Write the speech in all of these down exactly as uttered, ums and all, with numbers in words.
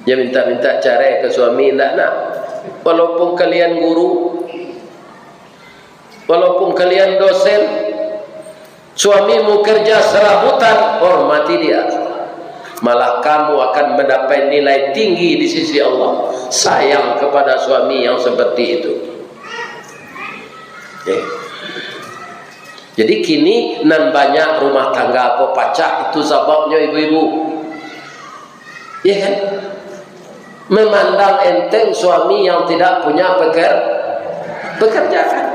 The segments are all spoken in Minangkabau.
Jangan minta-minta carai ka suami, indak nak. Walaupun kalian guru, walaupun kalian dosen, suamimu kerja serabutan, hormati dia. Malah kamu akan mendapat nilai tinggi di sisi Allah. Sayang kepada suami yang seperti itu. Oke. Jadi kini nan banyak rumah tangga ko pacah, itu sababnyo ibu-ibu. Iya kan? Memandang enteng suami yang tidak punya peker-, pekerjaan.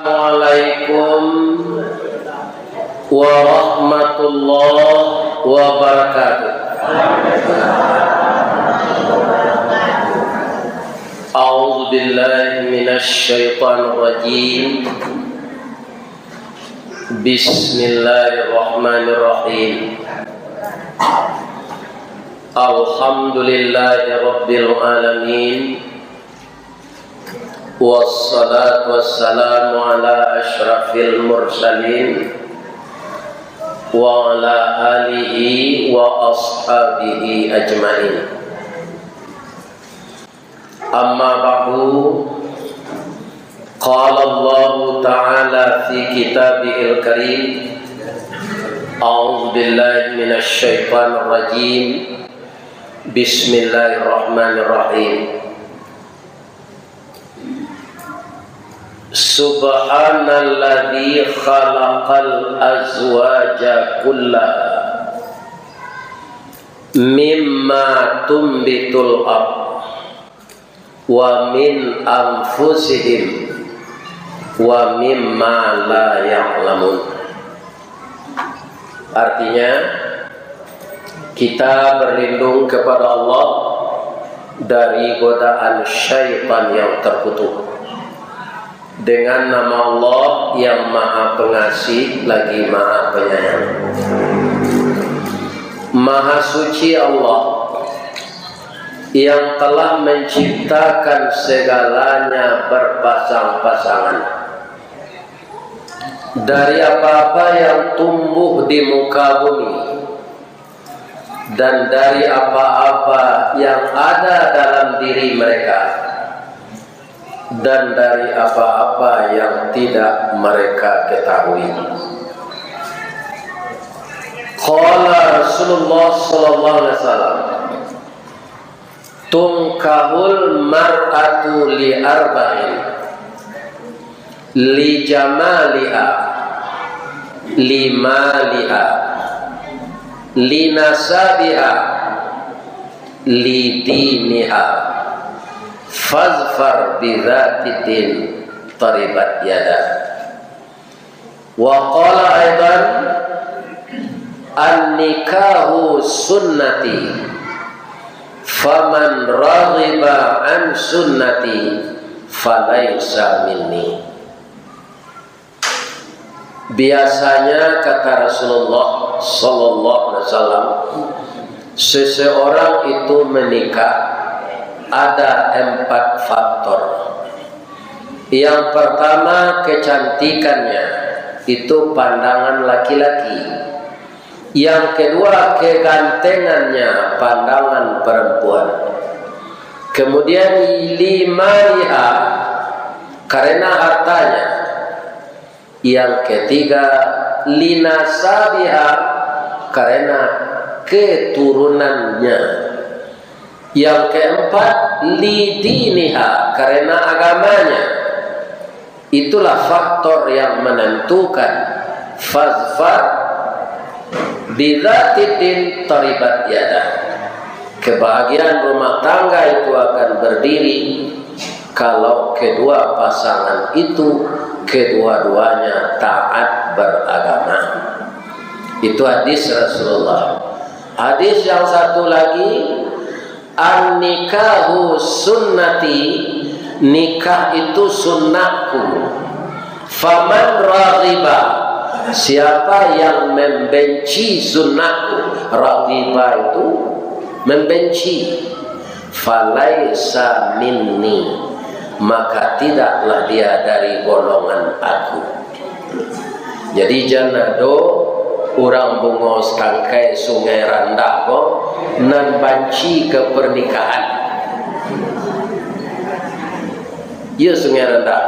Assalamualaikum warahmatullahi wabarakatuh. A'udzubillahi minasyaitonirrajim. Bismillahirrahmanirrahim. Alhamdulillahirabbil alamin. Wassalatu wassalamu ala asyrafil mursalin wa ala alihi wa ashabihi ajmain. Amma ba'du, qala Allahu ta'ala fi kitabihil karim, a'udzu billahi minasy syaithanir rajim. Bismillahirrahmanirrahim. Subhanalladzi khalaqal azwaja kullaha mimma tumbitul ard wa min anfusihim wa mimma la ya'lamun. Artinya, kita berlindung kepada Allah dari godaan syaitan yang terkutuk. Dengan nama Allah yang Maha Pengasih lagi Maha Penyayang. Maha Suci Allah yang telah menciptakan segalanya berpasang-pasangan. Dari apa-apa yang tumbuh di muka bumi, dan dari apa-apa yang ada dalam diri mereka, dan dari apa-apa yang tidak mereka ketahui. Qala Rasulullah sallallahu alaihi wasallam, tunkahul mar'atu li arba'in, li jamaliha, li maliha, li nasabiha, li diniha, fazfar bidzatid din, taribat yadak. Wa qala aidan, an-nikahu sunnati, faman raghiba an sunnati, falaisa minni. Biasanya, kata Rasulullah sallallahu alaihi wasallam, seseorang itu menikah ada empat faktor. Yang pertama, kecantikannya, itu pandangan laki-laki. Yang kedua, kegantengannya, pandangan perempuan. Kemudian, li maliha, karena hartanya. Yang ketiga, li nasabiha, karena keturunannya. Yang keempat, li diniha, karena agamanya. Itulah faktor yang menentukan. Fazfar bidzatid din taribat yadah. Kebahagiaan rumah tangga itu akan berdiri kalau kedua pasangan itu kedua-duanya taat beragama. Itu hadis Rasulullah. Hadis yang satu lagi, an-nikahu sunnati, nikah itu sunnahku. Faman raghiba, siapa yang membenci sunnahku, raghiba itu membenci. "Falaisa minni, maka tidaklah dia dari golongan aku." Jadi, jan ado urang Bungo Satangkai Sungai Randah ko nan banci ka pernikahan. Iyo, Sungai Randah.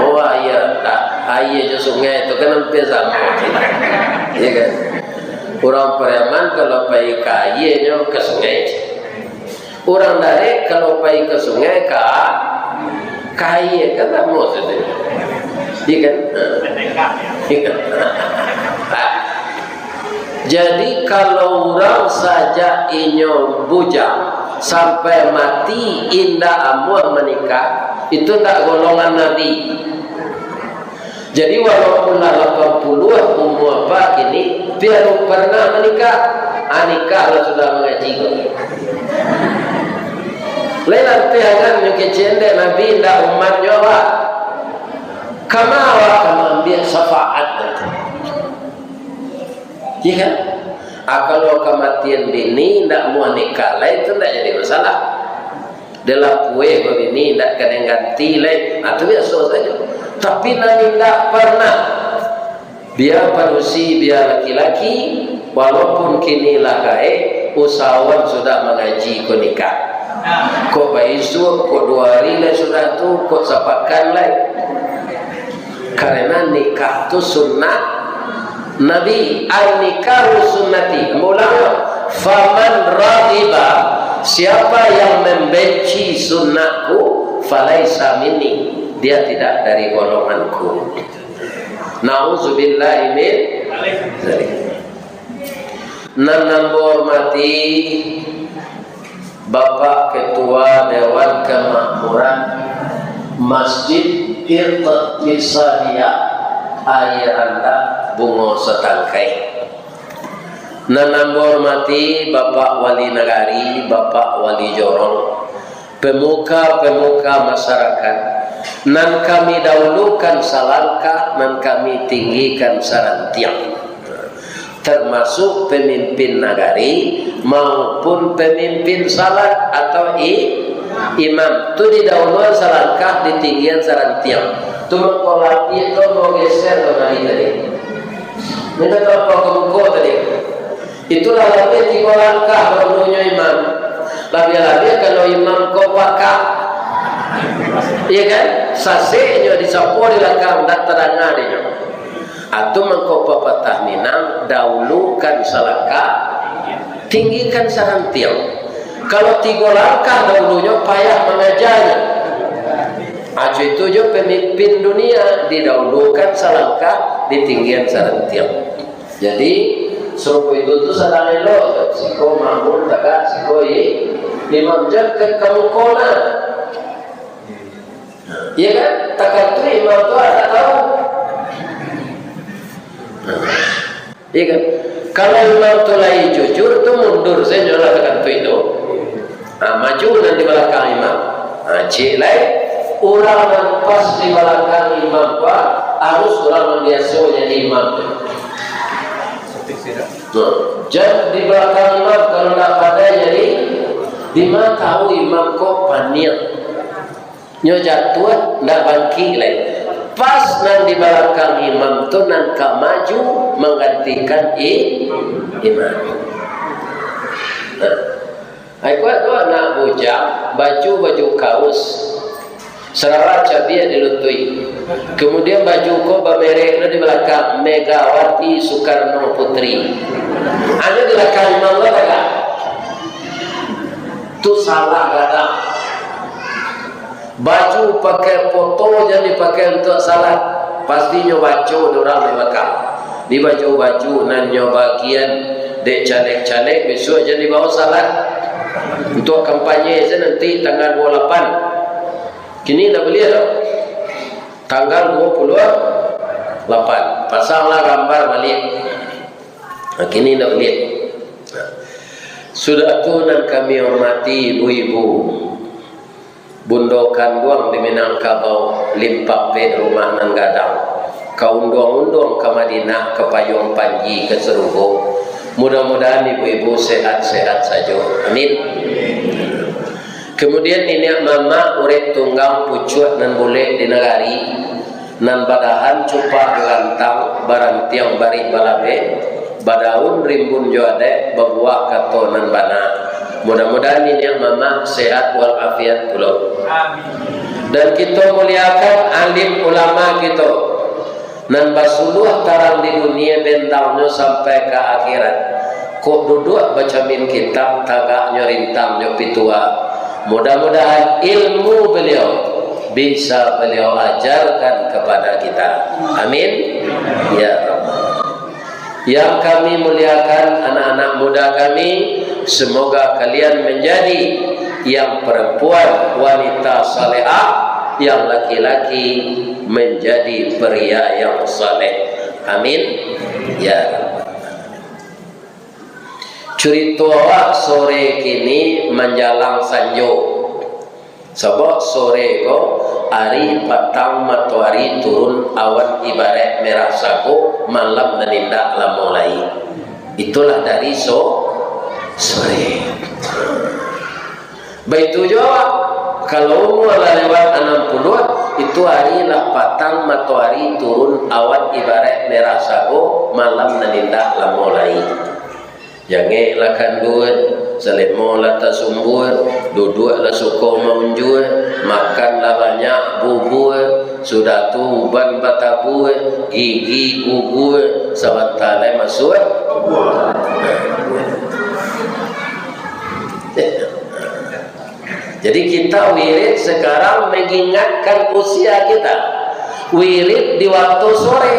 Oh, aia randah. Aia jo sungai tu kan ampia samo. Iyo kan? Urang Pariaman kalau pai ka aia nyo ka sungai. Urang Darek kalau pai ka sungai ka, ka aia kan samo sajo. Iyo kan? Jadi, kalau urang sajak inyo bujang sampai mati indak amuah manikah, itu ndak golongan Nabi. Jadi, walaupun lah lapan puluah umua apak kini, tapi alun parnah manikah. Ah, nikah lah sudah mangaji ko. Lai lanteh angan nyo kecek dek Nabi, indak umatnyo awak. Kama awak ka maambiak syafaat nanti. Iyo kan? Ah, kalau kamatian bini, indak amuah nikah lai, itu indak jadi masalah. Dek lah pueh babini, indak ka den ganti lai. Ah, tu biaso sajo. Tapi nan indak parnah, bia padusi, bia laki-laki, walaupun kini lah gaek, usahoan sudah mangaji ko nikah. Kok baisuak, kok duo ari lai sudah tu, kok sapakan lai. Karena nikah tu sunnah Nabi, "An-nikahu sunnati." Ambo ulang, "Faman raghiba," siapa yang membenci sunnahku, "falaisa minni," dia tidak dari golonganku. Nauzubillahi min dzalik. Nan ambo hormati, Bapak Ketua Dewan Kemakmuran Masjid Iqtisadiyah Aia Randah Bungo Satangkai. Nan ambo hormati Bapak Wali Nagari, Bapak Wali Jorong, pemuka-pemuka masyarakat, nan kami dahulukan salangkah, nan kami tinggikan sarantiang. Termasuk pemimpin nagari maupun pemimpin salat atau i-, imam. Tu didahuluan salangkah, ditinggian sarantiang. Tu mangko lapiak tu ambo geser tu tadi tadi. Minta tolong ka muko tadi. Itulah labiah tigo langkah dahulunyo imam. Labiah-labiah kalau imam ko pakak. Iya kan? Saseknyo disapo di lakang, ndak tadanga dinyo. Atu mangko papatah Minang, dahulukan salangkah, tinggikan sarantiang. Kalau tigo langkah dahulunyo, payah mangajanyo. Ajo itu jo pamimpin dunia, didahulukan salangkah, ditinggian sarantiang. Jadi, sarupo itu tu sadang elok, siko makmum tagak, siko i-, imam, jan ka, ka muko nah. Iya kan? Takantuik imam tu ado tahu. Iya kan? Kalau imam tu lai jujur tu mundur sajo lah takantuik tu. Ha, maju nan di balakang imam. Ha, ciek lai, urang nan pas di balakang imam tu, ha, harus urang nan biaso jadi imam tu. Nah, jan di balakang imam, kalau ndak pandai jadi, dima tahu imam ko paniang. Nyo jatuah, ndak bangkik lai. Pas nan di balakang imam tu nan ka maju manggantikan i-, imam. Nah, ai, kuat tu anak bujang, baju, baju kaus, sarawa cabiak di lutui. Kemudian baju ko bamerek tu di balakang, Megawati Soekarno Putri. Anyo di balakang imam lah tagak. Tu salah gadang. Baju pakai poto jan dipakai untuak salat. Pastinyo baco dek urang di balakang. Di baju-baju nan nyo bagian dek caleg-caleg, bisuak jan dibawa salat. Untuak kampanye sajo nanti tanggal duo puluah lapan. Kini ndak buliah doh. Tanggal duo puluah lapan. Pasanglah gambar baliak. Nah, kini ndak buliah. Nah. Sudah tu nan kami hormati ibu-ibu. Bundo kanduang di Minangkabau, limpapek rumah nan gadang, ka unduang-unduang ka Madinah, ka payuang panji ka sarugo. Mudah-mudahan ibu-ibu sehat-sehat sajo. Amin. Kemudian niniak mamak urek tunggang pucuak nan bulek di nagari, nan badahan cupak rantang, barantiang barih balabeh, badaun rimbun jo adaik, babuah kato nan bana. Mudah-mudahan niniak mamak sehat walafiat pulo. Amin. Dan kito muliakan alim ulama kito, nan basuluah tarang di dunia, bentangnyo sampai ka akhirat. Kok duduak bacamin kitab, tagaknyo rintang jo pitua. Mudah-mudahan ilmu beliau bisa beliau ajarkan kepada kita. Amin. Ya Rabbal. Yang kami muliakan anak-anak muda kami, semoga kalian menjadi yang perempuan wanita salehah, yang laki-laki menjadi pria yang saleh. Amin. Ya Rabbal. Curito awak sore kini manjalang sanjo. Sabab sore ko, ari patang matoari turun, awan ibaraik merah sago, malam nan indak lamo lai. Itulah dari so-, sore. Baitu juo, kalau umua lah lewat anam puluah, itu ari lah patang matoari turun, awan ibaraik merah sago, malam nan indak lamo lai. Jangek lah kanduan, salemo lah tasumbuan, duduak lah suko maunjuan, makan lah banyak bubua, sudah tu uban batabua, gigi gugua, sabanta lai masuak. Jadi kita wirid sekarang mengingatkan usia kita. Wirid di waktu sore.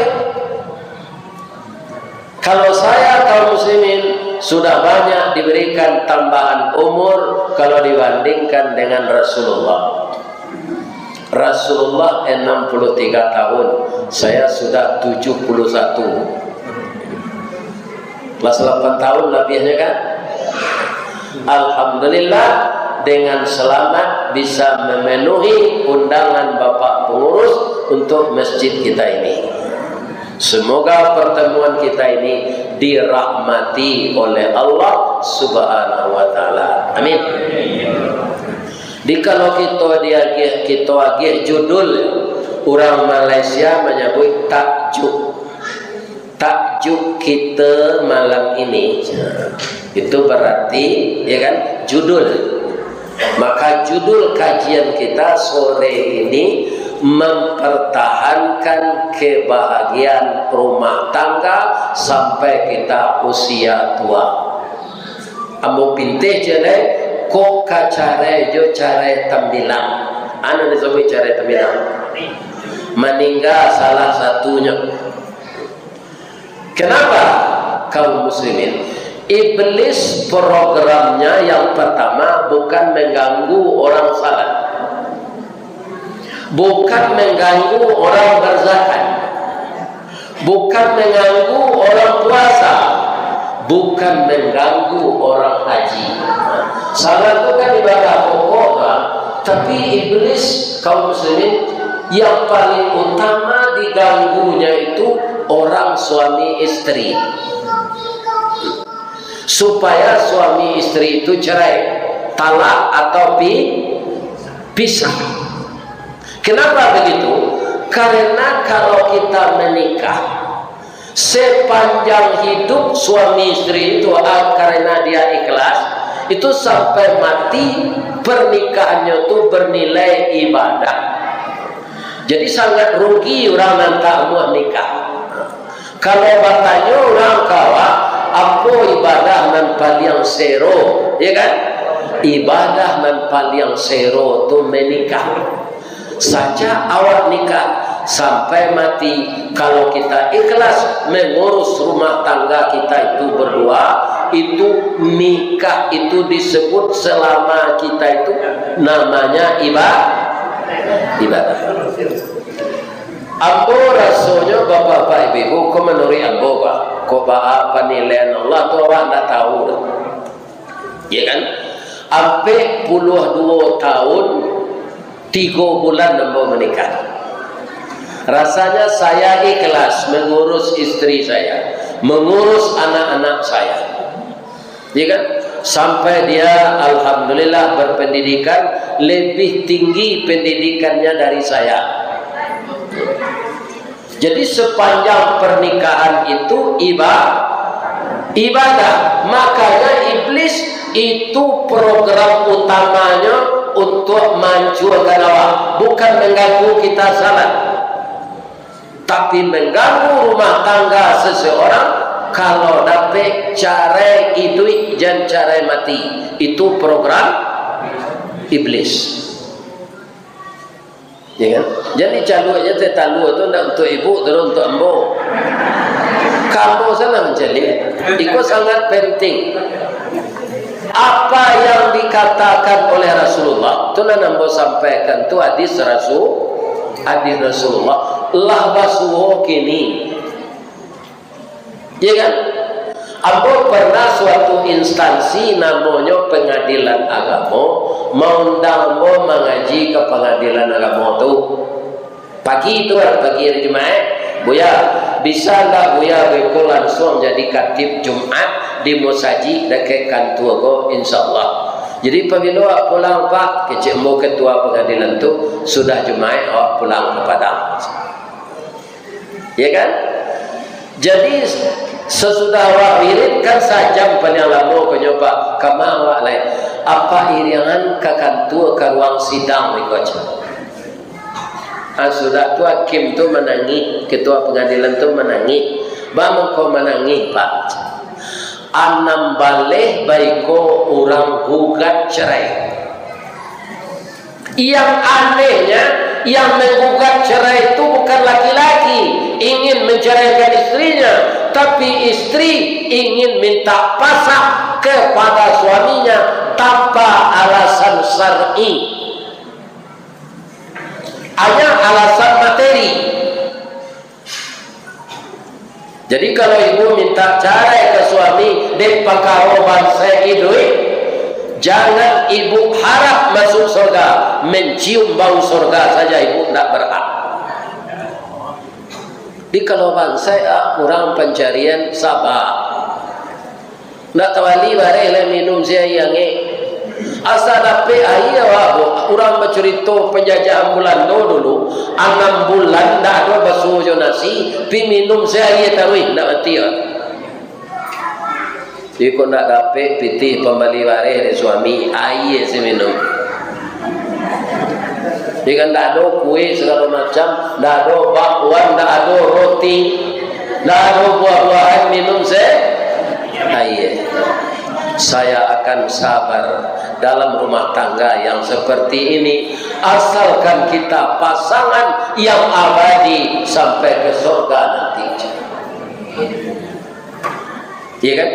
Kalau saya, kaum muslimin, sudah banyak diberikan tambahan umur kalau dibandingkan dengan Rasulullah. Rasulullah enam puluh tiga tahun, saya sudah tujuh puluh satu. Lah salapan tahun labiahnyo kan? Alhamdulillah, dengan selamat bisa memenuhi undangan Bapak Pengurus untuk masjid kita ini. Semoga pertemuan kita ini dirahmati oleh Allah Subhanahu wa Ta'ala. Amin. Di kalau kito diagih, kito agih judul, urang Malaysia manyabuik takjuk. Takjuk kita malam ini. Itu berarti, ya kan, judul. Maka judul kajian kita sore ini mempertahankan kebahagiaan rumah tangga sampai kita usia tua. Ambo pinteh je lai, kok ka carai jo carai tambilang. Anu disabuik carai tambilang. Maningga salah satunyo. Kenapa, kaum muslimin? Iblis programnya yang pertama bukan mengganggu orang salat, bukan mengganggu orang berzakat, bukan mengganggu orang puasa, bukan mengganggu orang haji. Salat tu kan ibadah pokok, Pak. Tapi iblis, kaum muslimin, yang paling utama diganggunya itu orang suami istri. Supaya suami istri itu cerai, talak atau pi-, pisah. Kenapa begitu? Karena kalau kita menikah, sepanjang hidup suami istri itu, ah, karena dia ikhlas, itu sampai mati pernikahannya tu bernilai ibadah. Jadi sangat rugi urang nan tak amuah nikah. Kalau batanyo urang ka awak, apo ibadah nan paliang sero, ya kan? Ibadah nan paliang sero tu menikah. Sajak awak nikah sampai mati, kalau kita ikhlas mengurus rumah tangga kita itu berdua, itu nikah itu disebut selama kita itu namanya iba-, ibadah. Ambo rasonyo, bapak-bapak, ibu-ibu, ko manuruik ambo, Pak, ko baa panilaian Allah tu, awak ndak tahu doh. Ya kan? Ampek puluah duo tahun, tigo bulan ambo menikah. Rasanya saya ikhlas mengurus istri saya, mengurus anak-anak saya. Ya kan? Sampai dia, alhamdulillah, berpendidikan, lebih tinggi pendidikannya dari saya. Jadi, sepanjang pernikahan itu iba-, ibadah. Makanya, iblis itu program utamanya untuk menghancurkan awak, bukan mengganggu kita salat. Tapi mengganggu rumah tangga seseorang, kalau dapek carai iduik, jan carai mati. Itu program iblis. Ya kan? Jadi, caluaknyo teh talua tu ndak untuak ibu, tu untuak ambo. Ka ambo salah mancaliak. Iko sangat penting. Apa yang dikatakan oleh Rasulullah, tu nan ambo sampaikan tu hadis Rasul, hadis Rasulullah. Lah basuo kini. Ya kan? Ambo pernah suatu instansi namonyo Pengadilan Agamo maundang ambo mangaji ka Pengadilan Agamo tu. Pagi tu kan, pagi hari Jumaik, "Buya, bisa ndak Buya beko lansuang jadi katib Jumaik di musajik dakek kantua ko, insyaallah." Jadi, "Pabilo awak pulang, Pak?" kecek ambo ketua pengadilan tu, "Sudah Jumaik, awak pulang ka Padang." Ya kan? Jadi, sasudah awak wirid kan sajam paliang lamo, konyo, "Pak, kama awak lai?" "Apak iriangan ka kantua, ka ruang sidang," iko ceh. Ah, sudah tu hakim tu manangih, ketua pengadilan tu manangih. "Baa mangko manangih, Pak?" "Anam baleh baiko urang gugat cerai." Yang anehnya, yang menggugat cerai itu bukan laki-laki ingin menceraikan istrinya, tapi istri ingin minta pasak kepada suaminya tanpa alasan syar'i. Hanya alasan materi. Jadi, kalau ibu minta carai ka suami dek pakaro bansaik iduik, jangan ibu harap masuk surga, mencium bau surga saja ibu ndak berhak. Jadi, kalau bansaik, ah, kurang pancarian, saba. Ndak tabali bareh lai minum se aia angek. Asa dapek aia, wak, urang bacurito panjajahan Bulando dulu, anam bulan ndak ado basuo jo nasi, pi minum se aia taruih, ndak mati, wak. Iko ndak dapek pitih pambali bareh dek suami, aia se minum. Jadi kan ndak ado kue sagalo macam, ndak ado bakwan, ndak ado roti, ndak ado buah-buahan, minum se aia. Saya akan sabar dalam rumah tangga yang seperti ini, asalkan kita pasangan yang abadi sampai ke surga nanti. Iya kan?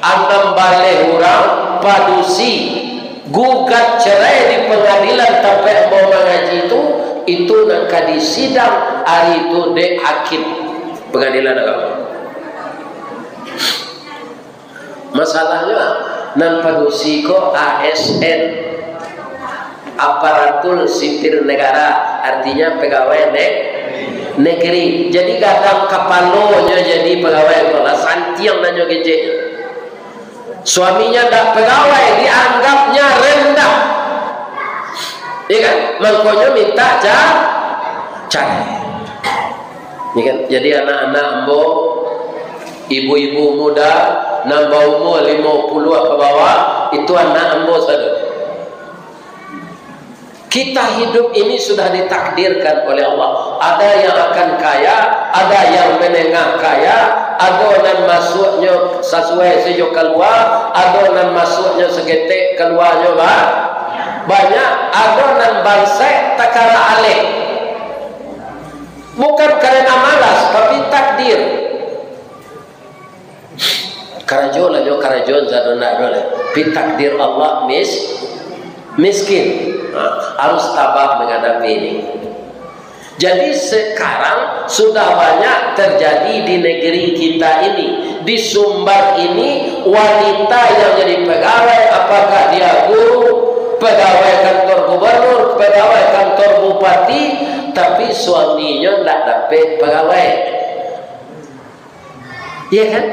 Anam baleh urang padusi gugat cerai di pengadilan tampek ambo mangaji tu, itu nan ka disidang ari tu dek hakim pengadilan agamo. Masalahnyo, nan padusi ko A S N. Aparatur sipil negara, artinya pegawai ne-, negeri. Jadi, gadang kapalonyo jadi pegawai ko lah, santiang nan nyo kecek. Suaminya ndak pegawai, dianggapnya rendah. Iya kan? Mangkonyo minta ca-, carai. Iya kan? Jadi, anak-anak ambo, ibu-ibu muda, nan baumua limo puluah ka bawah, itu anak ambo sado. Kita hidup ini sudah ditakdirkan oleh Allah. Ada yang akan kaya, ada yang menengah kaya, ado nan masuaknyo sasuai sajo kalua, ado nan masuaknyo saketek kaluanyo ba-, banyak, ado nan bansaik takara aleh. Bukan karena malas, tapi takdir. Karajo lah jo karajo, sado ndak ado lah. Tapi takdir Allah mis-, miskin. Ha, harus tabah menghadapi ini. Jadi, sekarang sudah banyak terjadi di negeri kita ini. Di Sumbar ini, wanita yang jadi pegawai, apakah dia guru, pegawai kantor gubernur, pegawai kantor bupati, tapi suaminyo ndak dapek pegawai. Iya kan?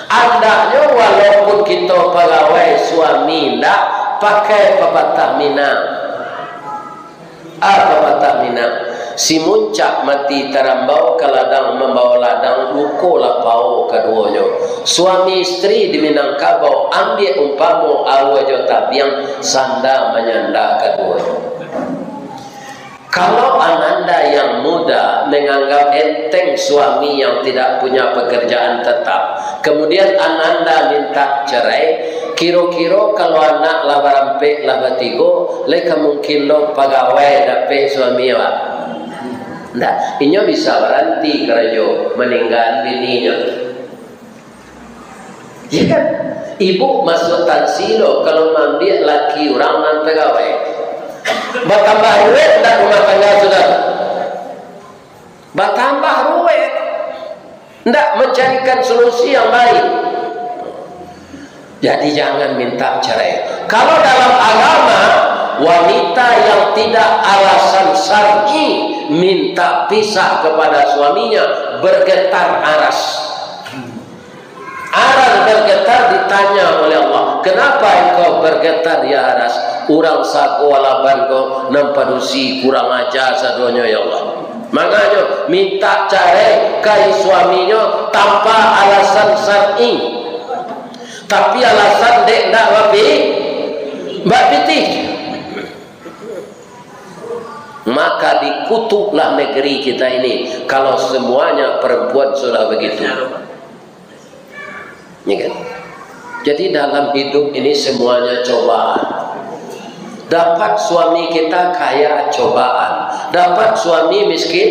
Andaknyo walaupun kito pagawai, suami ndak, pakai papatah Minang. Ah, papatah Minang. Si muncak mati tarambau, ka ladang mambawa ladang, luko lapau kaduonyo. Suami istri di Minangkabau, ambiak umpamo, aua jo tabiang, sanda manyanda kaduonyo. Kalau ananda yang muda menganggap enteng suami yang tidak punya pekerjaan tetap, kemudian ananda minta cerai, kiro-kiro kalau anak lah barampek, lah batigo, lai ka mungkin lo pagawai dapek suami awak? Ndak, inyo bisa baranti karajo, maninggaan bininyo. Iya kan? Ibu masuak tansi lo, kalau maambiak laki urang nan pagawai. Batambah ruwet ndak rumah tangga sudah? Batambah ruwet. Ndak mancarikan solusi yang baik. Jadi jangan minta cerai. Kalau dalam agama, wanita yang tidak alasan syar'i minta pisah kepada suaminya, bergetar aras. Aras bergetar, ditanya oleh Allah, "Kenapa engkau bergetar, ya aras? Urang sago alaban ko nan padusi, kurang aja sadonyo, ya Allah." Manganyo minta carai ka suaminyo tanpa alasan syar'i, tapi alasan dek ndak bapi-, bapitih. Maka dikutuklah negeri kita ini kalau semuanya perempuan sudah begitu. Ya kan? Jadi dalam hidup ini semuanya cobaan. Dapat suami kita kaya, cobaan. Dapat suami miskin,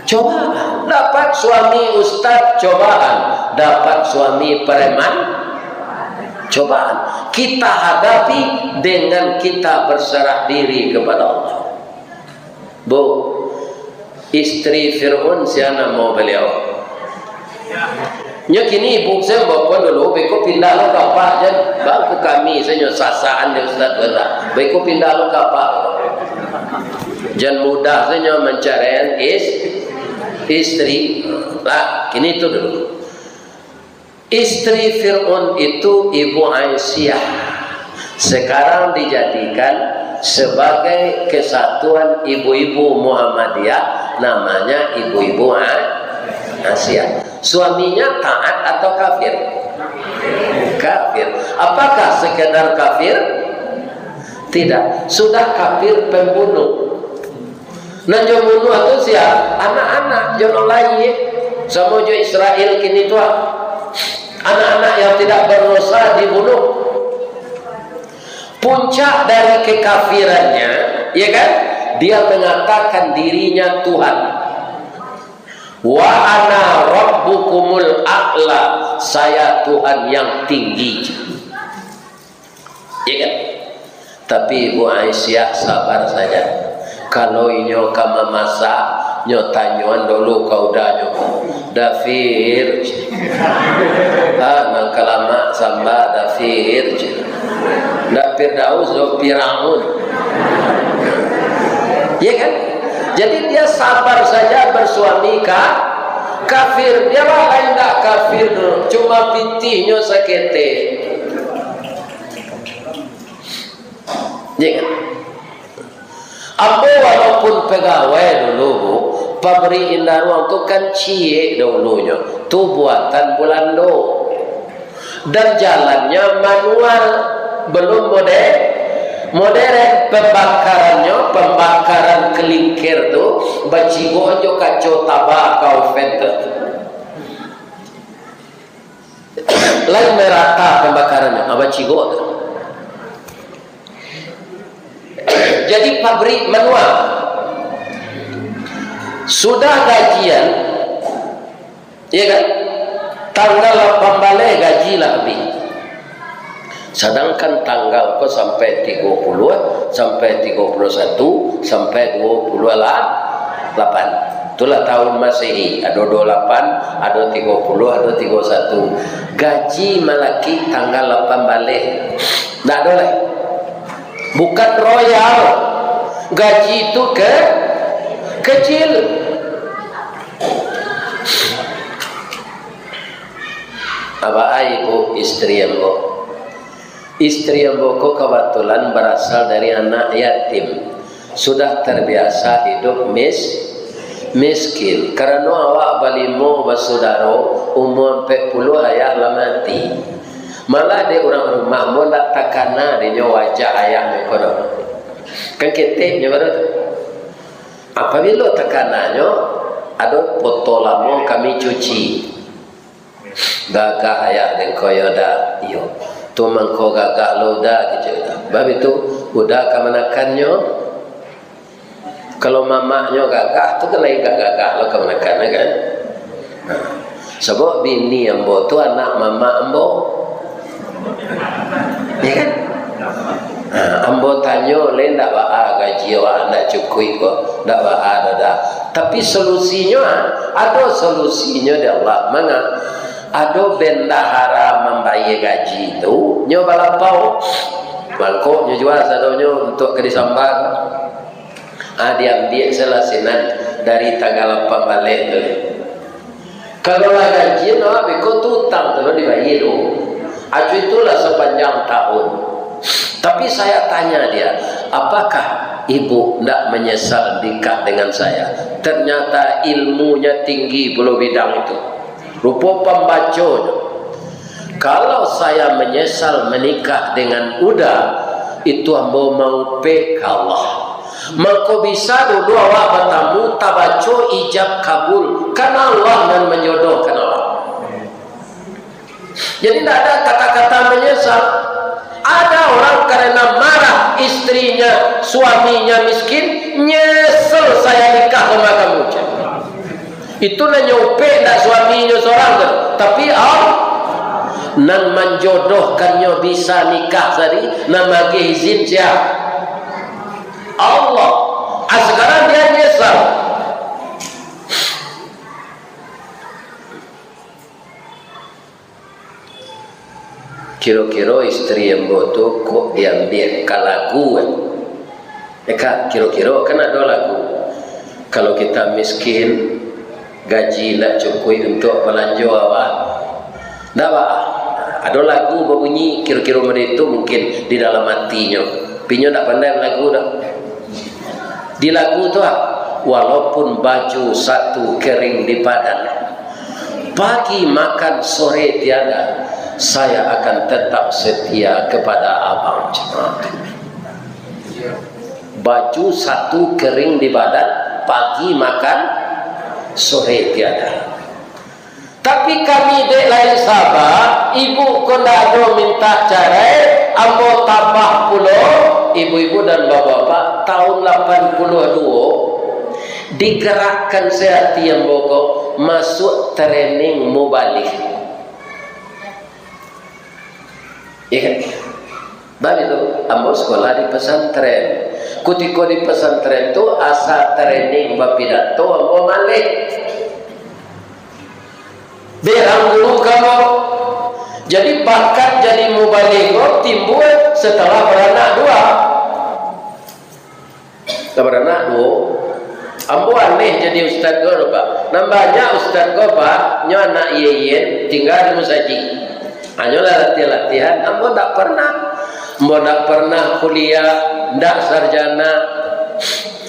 cobaan. Dapat suami ustaz, cobaan. Dapat suami preman, cobaan. Kita hadapi dengan kita berserah diri kepada Allah. Bu, istri Fir'aun, sia namo baliau? Nyo kini ibu sen bapun dulu, beko pindah lo ka apak jan, bang ka kami sajo, sasaan dek ustaz tu lah. Beko pindah lo ka apak. Jan mudah sajo mancaraian is-, istri. Lah, kini tu dulu. Istri Fir'aun itu Ibu Aisyah. Sekarang dijadikan sebagai kesatuan ibu-ibu Muhammadiyah, namanya Ibu-ibu A-, Aisyah. Suaminya taat atau kafir? Kafir. Apakah sekedar kafir? Tidak. Sudah kafir pembunuh. Nan jo bunuah tu sia? Anak-anak jo nan lain, samo jo Israel kini tu, ah. Anak-anak yang tidak berdosa dibunuh. Puncak dari kekafirannya, ya kan? Dia mengatakan dirinya Tuhan. "Wa ana rabbukumul a'la, saya Tuhan yang tinggi." Ya kan? Tapi Ibu Aisyah sabar saja. Kalau inyo ka mamasak, nyo tanyoan dulu ka udanyo. "Dafir." "Ah, nan ka lamak samba, Dafir." Ndak Firdaus, do Firaun. Ya kan? Jadi dia sabar saja bersuami ka-, kafir. Dia lah lain ndak kafir tu. Cuma pitihnyo saketek. Ya kan? Ambo walaupun pegawai dulu, Bu, pabrik Indaruang tu kan ciek dahulunyo. Tu buatan Bulando. Dan jalannya manual, belum mode-, modern. Pembakarannyo, pembakaran kelingker tu, bacigok jo kaco taba ka oven tu. Lai merata pembakarannyo, ah, bacigok tu. Jadi pabrik manual. Sudah gajian, ya kan? Tanggal lapan baleh gaji lah habih. Sadangkan tanggal ko sampai tigo puluah, sampai tigo puluah satu, sampai duo puluah lapan. Itulah tahun Masehi, ado duo lapan, ado tigo puluah, ado tigo satu. Gaji malaki tanggal lapan baleh. Ndak ado lai. Bukan royal. Gaji tu ke-, kecil. Abah ai, Bu, istri ambo. Istri ambo ko kabatulan barasal dari anak yatim. Sudah terbiasa hidup mis-, miskin. Karano awak balimo basudaro, umua ampek puluah ayah lah mati. Malah dek urang rumah ambo ndak takana dinyo wajah ayah ambo ko doh. Kan keteknyo baru tu. Apabilo takananyo, ado poto lamo kami cuci. Gagah ayah den ko yo, Da? Iyo. Tu mangko gagah lo, Da, kecek Uda. Bab itu, Uda kamanakannyo. Kalau mamaknyo gagah, tu kan lai gagah lo kamanakan, kan? Nah, sabab bini ambo tu anak mamak ambo. Ya kan? Nah, ambo tanyo, "Lai ndak baa gaji awak, ndak cukuik ko, ndak baa doh, Da." Tapi solusinyo, ah, ado solusinyo di Allah. Manga? Ado bendahara mambayia gaji tu, nyo balapau. Mangko nyo jua sadonyo untuak ka disamba. Ah, diambiak salah sinan dari tanggal lapan baleh tu. Kalau lah gajian, awak beko tu utang tu lah dibayia tu. Acu itulah sapanjang tahun. Tapi saya tanya dia, "Apakah ibu ndak menyesal nikah dengan saya?" Ternyata ilmunya tinggi pulo bidang itu. Rupo pambaconyo. Kalau saya menyesal menikah dengan Uda, itu ambo maupek ka Allah. Mangko bisa dulu awak batamu, tabaco ijab kabul, karena Allah nan manjodohkan awak. Jadi, ndak ada kata-kata menyesal. Ada orang karena marah istrinya, suaminya miskin, "Nyesel saya nikah sama kamu," cak. Itu nan nyo upek ndak suaminyo sorang tu, tapi Allah. Nan manjodohkannyo bisa nikah tadi, nan mageh izin sia? Allah. Ah, sekarang dia nyesal. Kiro-kiro istri ambo tu kok diambiak ka lagu, eh? Eka, kiro-kiro kan ado lagu, "Kalau kita miskin, gaji indak cukuik untuak balanjo awak." Ndak, Pak. Ado lagu babunyi kiro-kiro model itu mungkin di dalam atinyo. Tapi inyo ndak pandai balagu doh. Di lagu tu, ah, "Walaupun baju satu kering di badan, pagi makan sore tiada, saya akan tetap setia kepada abang." Baju satu kering di badan, pagi makan sore tiada. Tapi kami dek lain saba, ibu ko ndak ado minta carai, ambo tabah pulo, ibu-ibu dan bapak-bapak, tahun lapan puluah duo, digerakkan se ati ambo ko masuak training mubalig. Iya kan? Bab itu, ambo sekolah di pesantren. Kutiko di pesantren tu, asa training bapidato, ambo maleh. Berang guru kamo. Jadi, bakat jadi mubalig ko timbua setelah baranak dua. Lah baranak duo. Ambo aneh jadi ustad ko, Pak. Nan banyak ustad ko, Pak, nyo anak iye-iye, tingga di musajik. Hanyo lah latihan-latihan, ambo ndak pernah. Ambo ndak pernah kuliah, ndak sarjana.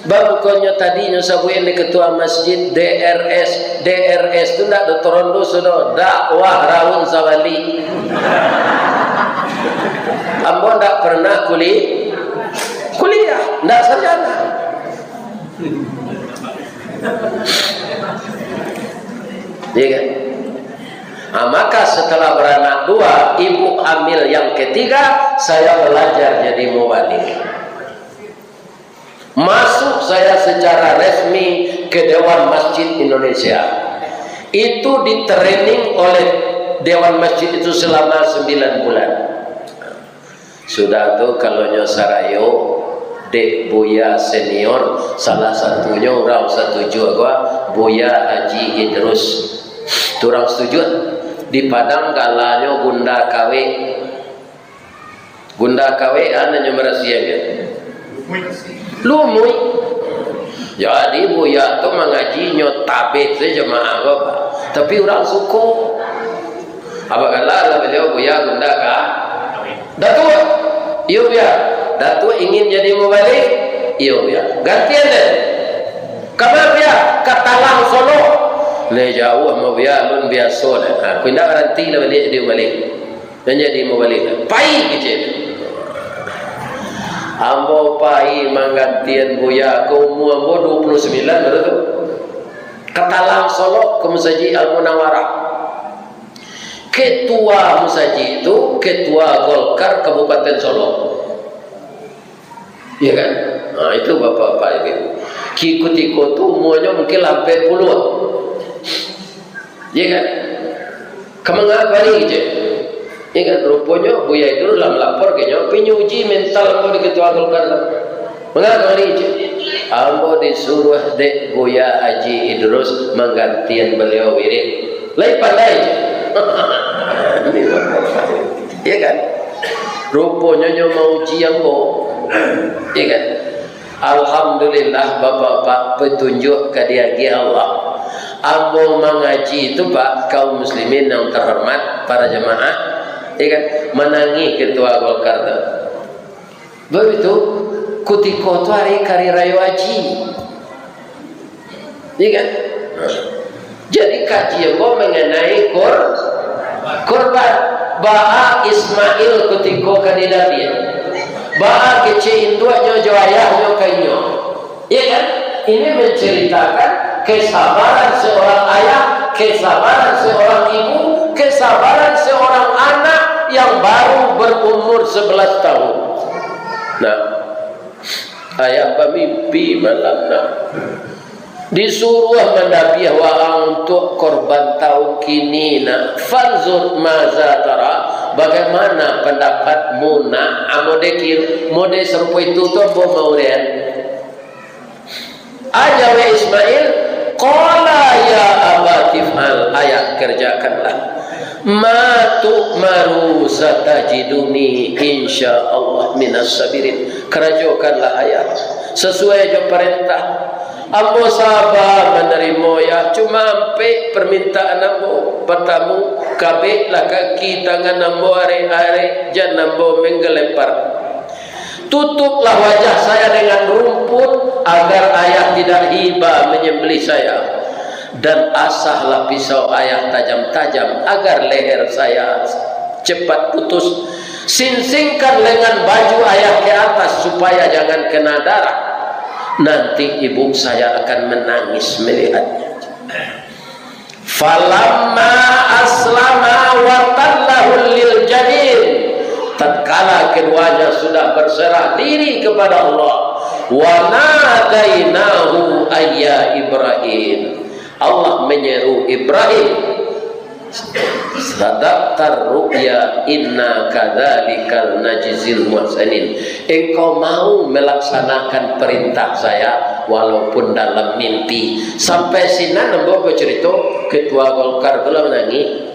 Bab bukannya tadi nyo sabuik dek ketua masjid, D R S. D R S tu ndak dotoron doso doh, dakwah raun sabalik. Ambo ndak pernah kuli-, kuliah, ndak sarjana. Iya kan? Nah, maka setelah beranak dua, ibu hamil yang ketiga, saya belajar jadi mubalig. Masuk saya secara resmi ke Dewan Masjid Indonesia. Itu di-training oleh Dewan Masjid itu selama sembilan bulan. Sudah tu, kalau nyo sarayo, dek buya senior, salah satunyo urang satuju ko, Buya Haji Idrus. Tu urang satuju. Di Padang galanyo Gunda Kawek. Gunda Kawek, a nan nyo marasiakan? Lumuih. Jadi, buya tu mangaji nyo tabeh sajo jamaah ko, Pak. Tapi urang suko. Abah Gala lah baliau, Buya Gunda ka Datuak. Iyo, Buya. Datuak ingin jadi mubalik? Iyo, Buya. Gantian deh. Kama, Buya? Ka Talang Solok. Leh jauah mah, Buya, alun biaso lah. Ha, ko indak baranti lah baliak jadi mubalik. Nan jadi mubalik lah. Pai kecek. Ambo pai manggantian Buya, ka umua ambo dua puluh sambilan baru tu. Ka Talang Solok, ka Musajik Al-Munawarah. Ketua musajik tu, ketua Golkar Kabupaten Solok. Iya kan? Nah, itu bapak-bapak itu. Ki-, kutiko tu umuanyo mungkin lah ampek puluah. Iya kan? Ka manga kari je. Iya kan? Ruponyo Buya itu lah malapor ka inyo, "Pi nyo uji mental ambo di ketua Golkar tu." Manga kari je. Ambo disuruah dek Buya Haji Idrus manggantian baliau wirid. Lai pandai je. Iya kan? Ruponyo nyo mauji ambo. Iya kan? Alhamdulillah, bapak-bapak, petunjuk ka diagiah Allah. Ambo mangaji tu, Pak, kaum muslimin yang terhormat, para jamaah, iya kan? Manangih ketua Golkar tu. Baitu, kutiko tu ari, hari rayo haji. Iya kan? Jadi, kaji ambo manganai kor-, korban. Baa Ismail kutiko ka didabiah. Baa kecek induaknyo jo ayahnyo ka inyo. Iya kan? Ini menceritakan kesabaran seorang ayah, kesabaran seorang ibu, kesabaran seorang anak yang baru berumur sebelas tahun. Nah, ayah bamimpi malam, nak. Disuruah mandabiah waang untuak korban tahun kini, nak. Fanzur maza tara, bagaimana pendapatmu, nak? Amode kir-, mode sarupo itu tu ambo maurian. Aja we Ismail, qala ya abati fa'al, ayah, kerjakanlah. Ma tu'maru satajiduni insyaallah minas sabirin. Karajokanlah, ayah, sasuai jo parentah. Ambo saba manarimo, yah, cuma ampek parmintaan ambo. Partamo, kabeklah kaki tangan ambo arek-arek, jan ambo manggalepar. Tutuplah wajah saya dengan rumput, agar ayah tidak hibah menyembelih saya. Dan asahlah pisau ayah tajam-tajam, agar leher saya cepat putus. Singsingkan lengan baju ayah ke atas, supaya jangan kena darah. Nanti ibu saya akan menangis melihatnya. Falamma aslama wa tallahu lil jabin, tatkala keduanya sudah berserah diri kepada Allah, wa nadainahu ayya Ibrahim, Allah menyeru Ibrahim, sadaqtar ru'ya inna kadzalikal najzil muhsinin. Engkau mau melaksanakan perintah saya walaupun dalam mimpi. Sampai sinan ambo bacarito, ketua Golkar tu lah manangih.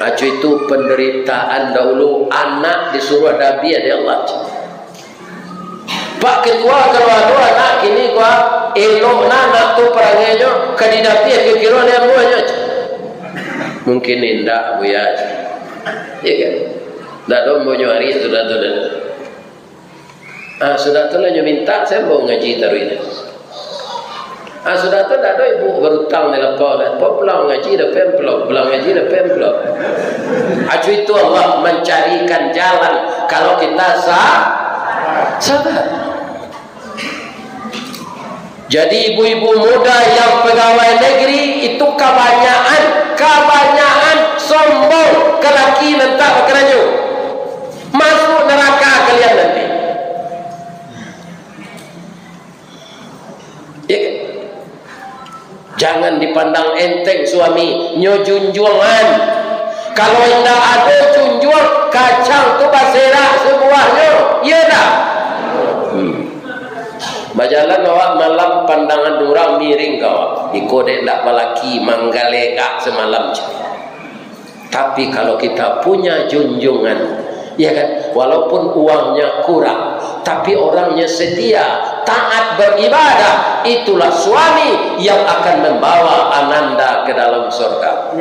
Acu itu penderitaan dahulu, anak disuruh dabiah dek Allah. Pak Ketua, kalau ado anak kini ko, elok nah anak tu parangainyo, ka didabiah kiro-kiro dek ambo nyo. Mungkin indak, Buya. Iya kan? Ndak ado ambo nyo ari sudah tu dah. Ah, sudah tu lah nyo mintak, sia ambo ngaji taruih dah. Ah, sudah tu ndak ado ibu barutang di lapau dah. Ambo pulang ngaji dapek amplop, pulang ngaji dapek amplop. Acu itu Allah mencarikan jalan kalau kita sa-, sabar. Jadi, ibu-ibu muda yang pegawai negeri itu kabanyakan, kabanyakan sombong ka laki nan tak bakarajo. Masuk neraka kalian nanti. Ya kan? Jangan dipandang enteng suami, nyo junjuangan. Kalau indak ado junjuang, kacang tu baserak sabuahnyo. Iya ndak? Hmm. Bajalan awak malam, pandangan urang miring ka awak. Iko dek ndak balaki, manggalegak samalam. Tapi kalau kita punya junjungan, ya kan, walaupun uangnya kurang, tapi orangnya setia, taat beribadah, itulah suami yang akan membawa ananda ke dalam surga.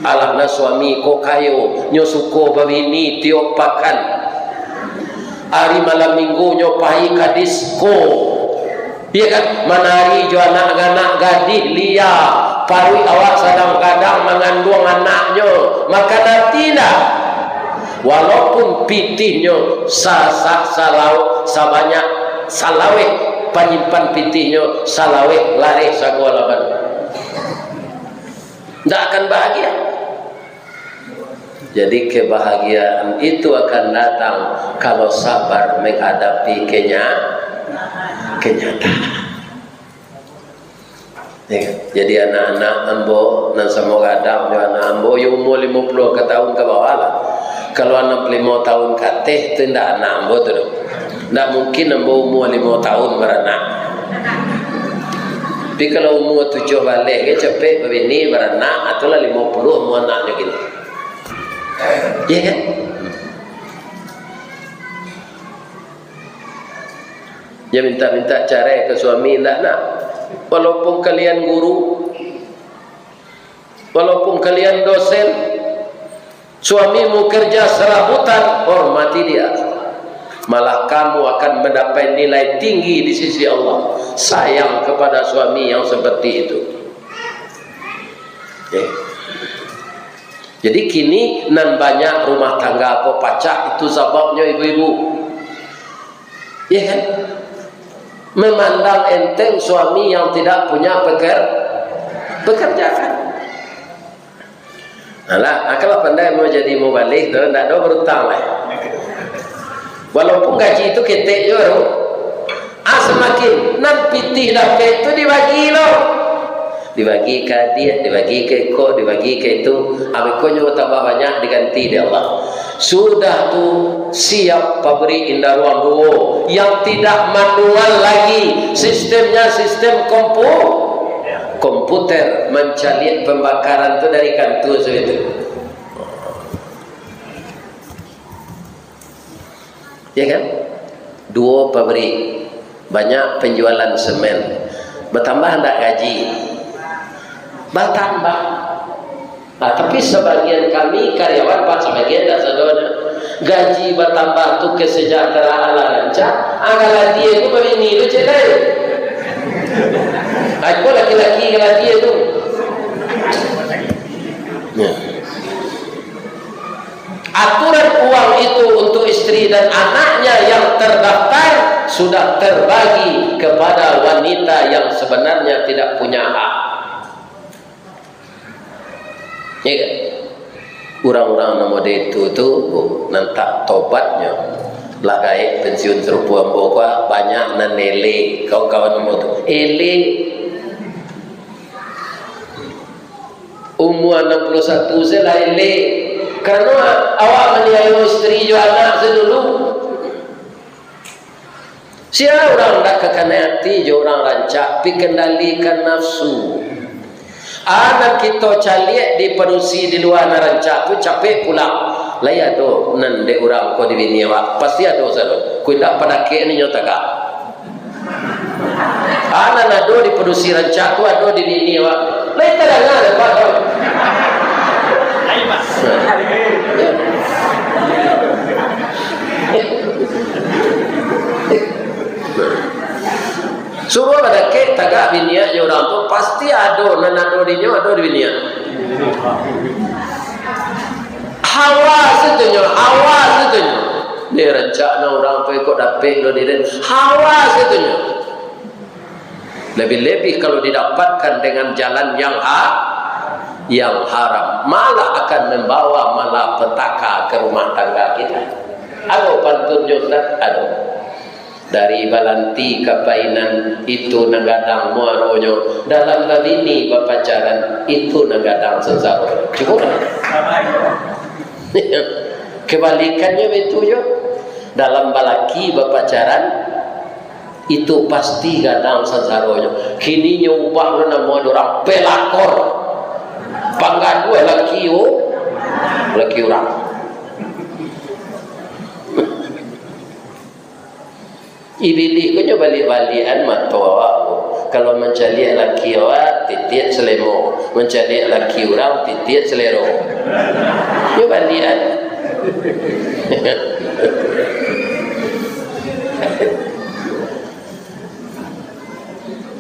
Alah, nah, suami ko kayo, nyo suko babini tiok pakan. Ari malam minggu nyo pai ka disko. Iyo kan? Manari jo anak-anak gadih lia. Paruik awak sadang gadang manganduang anaknyo. Makan ati ndak? Walaupun pitihnyo sa-, sa-, salau-, sabanyak salaweh, panyimpan pitihnyo salaweh lareh sago laban. Ndak akan bahagia. Jadi, kebahagiaan itu akan datang kalau sabar menghadapi kenya-, kenyataan. Ya kan? Jadi, anak-anak ambo nan samo gadang jo anak ambo, yo umua limo puluah ka tahun ka bawah lah. Kalau anam puluah limo tahun ka ateh, tu indak anak ambo tu doh. Ndak mungkin ambo umua limo tahun baranak. Tapi kalau umua tujuah baleh ge capek babini, baranak, atulah limo puluah umua anaknyo kini. Iya kan? Dia minta-minta carai ka suami, indak nak. Walaupun kalian guru, walaupun kalian dosen, suamimu kerja serabutan, hormati dia. Malah kamu akan mendapat nilai tinggi di sisi Allah. Sayang kepada suami yang seperti itu. Oke. Jadi kini nan banyak rumah tangga ko pacah itu sababnyo ibu-ibu. Iya kan? Memandang enteng suami yang tidak punya peker-, pekerjaan. Alah, kalau pandai mau jadi mubalih tu, ndak ada berutang lah. Walaupun gaji tu ketek juga tu. Ah, samakin nan pitih dapek tu dibagi lo. Dibagi ka adiak, dibagi ka iko, dibagi ka itu. Abih ko nyo tambah banyak diganti dek Allah. Sudah tu, siap pabrik Indaruang duo yang tidak manual lagi. Sistemnya sistem kompu-, komputer, mancaliak pembakaran tu dari kantua sudah tu. Ya kan? Duo pabrik, banyak penjualan semen. Batambah ndak gaji? Batambah. Nah, tapi sabagian kami karyawan, Pak, sabagian ndak sadonyo. Gaji batambah tu, kesejahteraan lah rancak. Ah, galatie tu babini tu, cek lai. Ah, iko laki-laki galatie tu. Ya. Aturan uang itu untuk istri dan anaknya yang terdaftar sudah terbagi kepada wanita yang sebenarnya tidak punya hak. Ya kan? Urang-urang nan model itu tu, nan tak tobatnyo, lah gaek pensiun sarupo ambo ko, banyak nan eleh, kawan-kawan ambo tu. Eleh. Umua anam puluah satu se lah eleh. Karano awak maniayo istri jo anak se dulu. Sia urang ndak kakanai ati jo urang rancak, pi kendalikan nafsu. Ah, nan kito caliak di padusi di lua nan rancak tu capek pulang. Lai ado nan dek urang ko di bini awak, pasti ado sado. Ko indak padakek ninyo tagak. Ah, nan ado di padusi rancak tu ado di bini awak. Lai tadanga dek awak tu. Suruah badakek tagak biniak jo urang tu, pasti ado, nan ado di inyo, ado di biniak. Hawa satunyo, hawa satunyo. Ni rancak na urang tu iko dapek lo di den. Hawa satunyo. Lebih-lebih kalau didapatkan dengan jalan yang ha-, yang haram, malah akan membawa malapetaka ke rumah tangga kita. Ado pantunnyo, Ustaz? Ado. Dari balanti ka painan, itu nan gadang muaronyo. Dalam babini bapacaran, itu nan gadang sansaro. Cukup? Kebalikannyo baitu juo. Dalam balaki bapacaran, itu pasti gadang sansaronyo. Kini nyo ubah lo namo dek urang pelakor. Panggaduah laki u-, laki urang. Ibilih ko nyo baliak-baliakan mato awak ko. Kalau mancaliak laki awak, titiak salemo. Mancaliak laki urang, titiak salero. Nyo baliakan.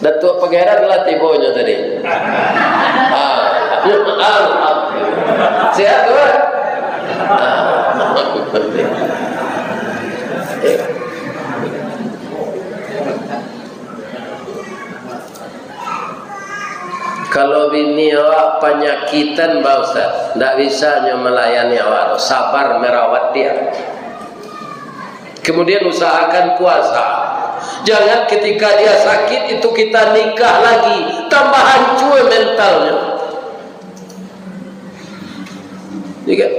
Datuak Pangeran lah tibonyo tadi. Ah. Alhamdulillah. Sehat tu, kan? Ah. Kalau bini awak panyakitan, bah, Ustaz, ndak bisa nyo malayani awak, sabar merawat dia. Kemudian usahakan puasa. Jangan ketika dia sakit itu kita nikah lagi, tambah hancua mentalnyo. Iya kan?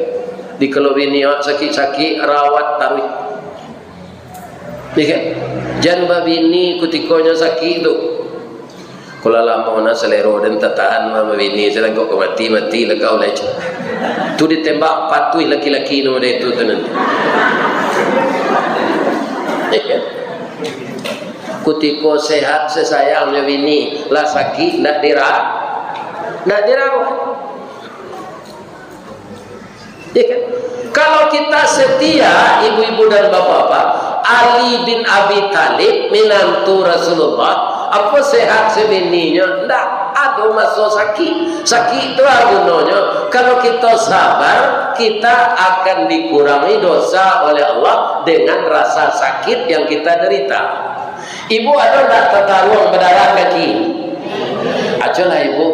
Di kalau bini awak sakik-sakik, rawat taruih. Iya kan? Jan babini kutikonyo sakik tu. Kalau lamo na salero den tatahan mah babini, salangkok ka mati, mati lah kau lai. Tu ditembak patuih laki-laki no dek tu tu nanti. Iya kan? Kutiko sehat sasayangnyo bini, lah sakik ndak dira-, ndak dirawat. Ya kan? Kalau kita setia, ibu-ibu dan bapak-bapak, Ali bin Abi Thalib, minantu Rasulullah, apo sehat sabininyo? Ndak ado maso sakik. Sakik tu apo gunonyo? Kalau kita sabar, kita akan dikurangi dosa oleh Allah dengan rasa sakit yang kita derita. Ibu ado ndak tataruang badarah kaki? Acolah ibu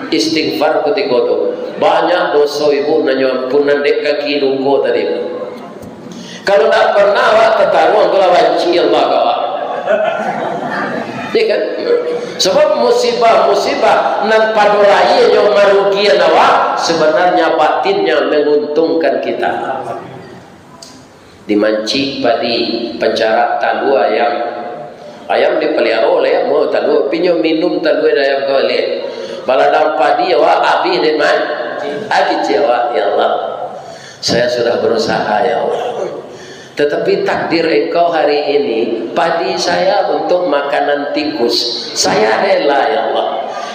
istighfar kutiko tu. Banyak doso ibu nan nyo ampunan dek kaki luko tadi tu. Kalau ndak pernah awak tataruang tu lah banci Allah ka awak. Ya kan? Sebab musibah-musibah nan pado lahirnyo marugian awak, sebenarnya batinnya menguntungkan kita. Dimancik padi, pancarak talua ayam. Ayam dipaliaro oleh ayam, oh, talua, pinyo minum talua dari ayam ko baliak. Baladang padi awak abih dek man-, abih cik awak, "Ya Allah, saya sudah berusaha, ya Allah. Tetapi takdir Engkau hari ini, padi saya untuk makanan tikus. Saya rela, ya Allah."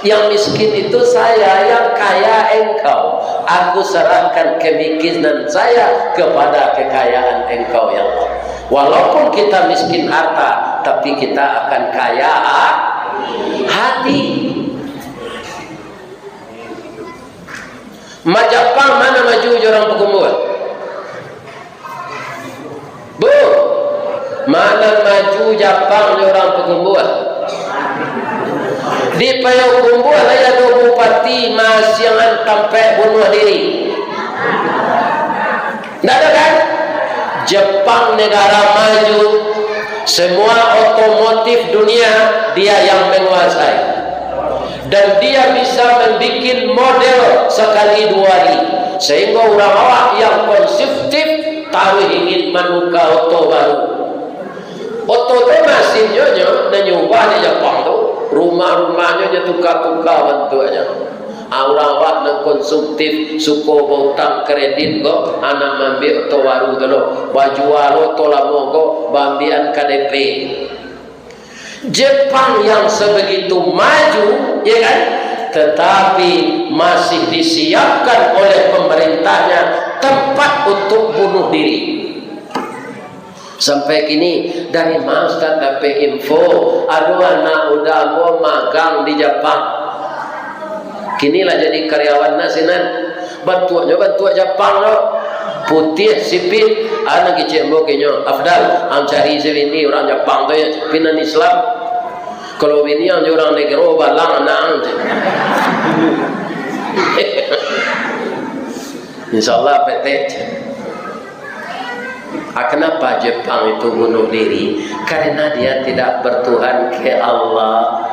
Yang miskin itu saya, yang kaya Engkau. Aku serahkan kemiskinan saya kepada kekayaan Engkau, ya Allah. Walaupun kita miskin harta, tapi kita akan kaya ha-, hati. Majapang ma nan maju jo urang Pakumbuah? Bu, ma nan maju Japang jo urang Pakumbuah? Di Payakumbuah lai ado bupati masiangan tampek bunuah diri. Ndak ado kan? Jepang negara maju, semua otomotif dunia dia yang menguasai. Dan dia bisa membuat model sekali dua hari. Sehingga urang awak yang konsumtif taruih ingin manuka oto baru. Oto tu masinnyo nyo, nan nyo ubah di Japang tu, rumah-rumahnyo nyo tuka-tuka bantuaknyo. Ah, urang awak nan konsumtif, suko bautang kredit ko, anak maambiak oto baru tu lo, bajua lo oto lamo ko, baambiakan K D P. Jepang yang sebegitu maju, ya kan, tetapi masih disiapkan oleh pemerintahnya tempat untuk bunuh diri. Sampai kini, dari ma Ustaz dapek info, ado anak muda ambo magang di Japang. Kini lah jadi karyawan nah sinan. Bantuaknyo bantuak Japang lo. Putiah sipit, anak kicik ambo kinyo, "Afdal, ang cari si bini urang Japang tu ya, tapi nan Islam. Kalau bini ang jo urang negro, balang anak ang," cek. Insya Allah, petek. Ah, kenapa Jepang itu bunuh diri? Karena dia tidak bertuhan ke Allah.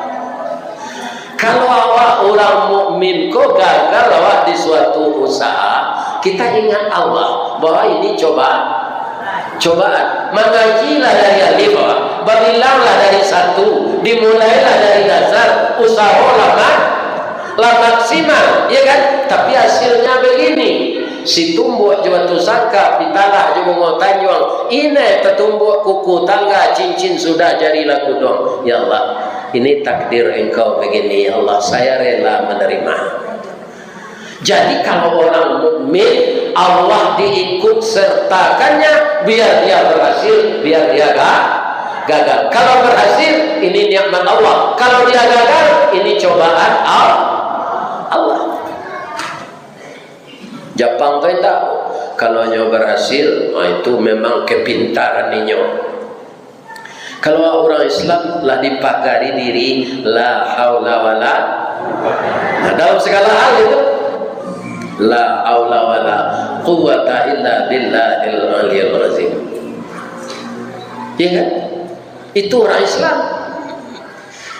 Kalau awak urang mukmin ko gagal awak di suatu usaha, kita ingat Allah bahwa ini coba-, cobaan. Mangajilah dari alif awak, babilanglah dari satu, dimulailah dari dasar, usaho lah ma-, lah maksimal, ya kan? Tapi hasilnya begini. Situmbuak jo Batusangka, Pitalah jo Bungo Tanjuang, inai tatumbuak kuku tangga, cincin sudah jari lah kuduang. Ya Allah, ini takdir Engkau begini, ya Allah, saya rela menerima. Jadi, kalau orang mukmin, Allah diikut sertakannya, biar dia berhasil, biar dia ga-, gagal. Kalau berhasil, ini nikmat Allah. Kalau dia gagal, ini cobaan Al-, Allah. Japang tu indak. Kalau nyo berhasil, ah, itu memang kepintaran inyo. Kalau urang Islam lah dipagari diri, la haula wala, nah, dalam segala hal itu, la haula wala quwwata illa billahil aliyil azim. Iya kan? Itu orang Islam.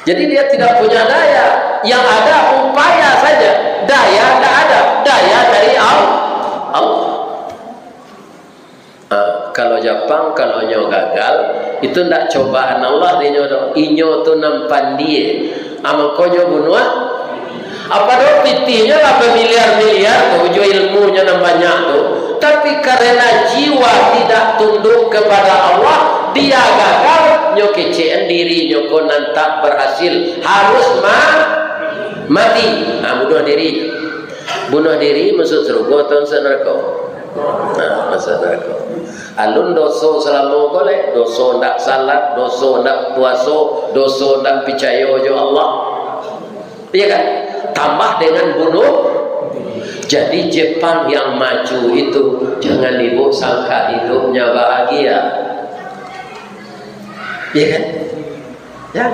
Jadi dia tidak punya daya. Yang ada upaya saja. Daya tidak ada. Daya dari Al-, Allah. Ah, kalau Japang, kalau nyo gagal, itu ndak cobaan Allah di nyo doh. Inyo tu nan pandie. Ah, mangkonyo bunuah. Apa doh pitihnyo lah bamiliar-miliar tu, jo ilmunyo nan banyak tu. Tapi karena jiwa tidak tunduk kepada Allah, dia gagal, nyo kecekan dirinyo ko nan tak berhasil. Harus ma-, mati. Ah, bunuah diri. Bunuah diri masuak sarugo atau masuak narako? Nah, masuak narako. Alun doso salamo ko lai, doso ndak salat, doso ndak puaso, doso ndak picayo jo Allah. Iya kan? Tambah dengan bunuh. Jadi Jepang yang maju itu, jangan ibu sangka hidupnya bahagia. Iya kan? Ya.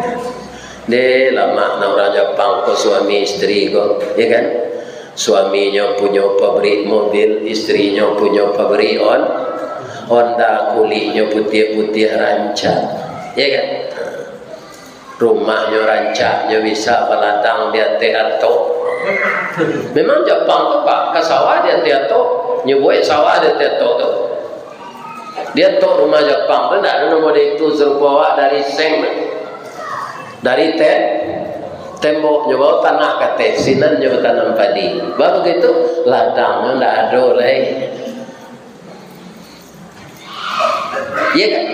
Deh, lamak nan urang Japang ko suami isteri ko, ya kan? Suaminyo punyo pabrik mobil, istrinyo punyo pabrik on-, Honda, kuliknyo putiah-putiah rancak, ya kan? Rumahnyo rancak, nyo bisa baladang di ateh atok. Memang Japang tu, Pak, ka sawah di ateh atok, nyo buek sawah di ateh atok tu. Di atok rumah Japang tu ndak ado nan model itu, sarupo awak dari seng, dari te-, tembok nyo bao tanah ka ateh, sinan nyo batanam padi. Baru gitu, ladangnyo ndak ado lai. Iya kan?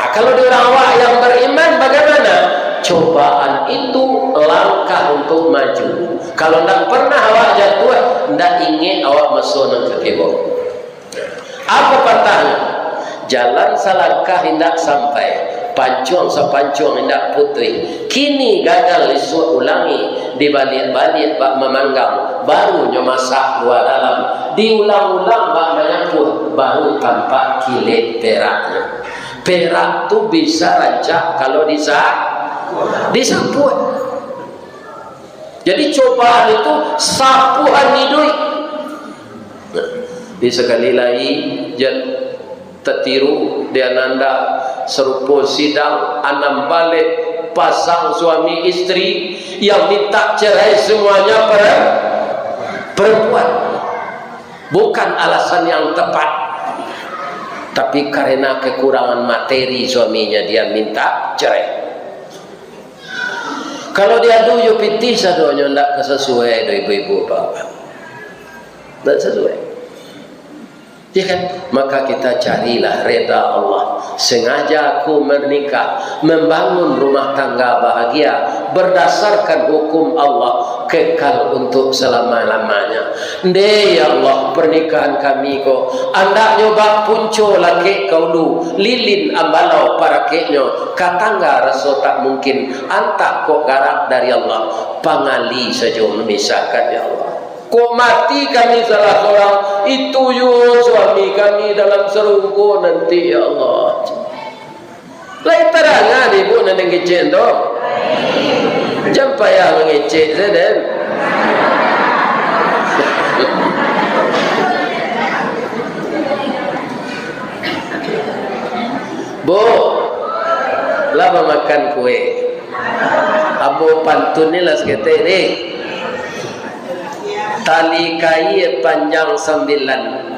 Nah, kalau di urang awak yang beriman, bagaimana? Cobaan itu langkah untuk maju. Kalau ndak pernah awak jatuah, ndak ingek awak maso nan ka kibau. Apa patahnyo? Jalan salangkah indak sampai, pancuang sapancuang indak putuih. Kini gagal, isuak ulangi, dibaliak-baliak bak mamanggang, baru nyo masak lua dalam. Diulang-ulang bak manyapuah, baru tampak kilek peraknyo. Perak tu bisa rancak kalau disa-, disapuah. Jadi, cobaan itu sapuhan iduik. Nah, di sakali lai, jan tatiru di ananda, sarupo sidang anam baleh pasang suami isteri yang minta cerai semuanya per-, perempuan. Bukan alasan yang tepat, tapi karena kekurangan materi suaminya dia minta cerai. Kalau diadu jo pitih sadonyo, ndak ka sasuai doh ibu-ibu, bapak-bapak. Ndak sasuai. Ya kan? Maka kita carilah reda Allah. Sengaja aku menikah, membangun rumah tangga bahagia, berdasarkan hukum Allah, kekal untuk selama-lamanya. Ndeh, ya Allah, pernikahan kami ko, andaknyo bak punco lakek ka ulu, lilin ambalau parakeknyo, ka tangga raso tak mungkin, antah kok garak dari Allah, pangali sajo memisahkan, ya Allah. Kok mati kami salah sorang, itu juo suami kami dalam sarugo nanti, ya Allah. Lai tadanga dek ibu nan den kecek tu? Jan payah mangecek se den. Bu, lah mamakan kue. Ambo pantun ni lah saketek ni. Tali kaia panjang sambilan,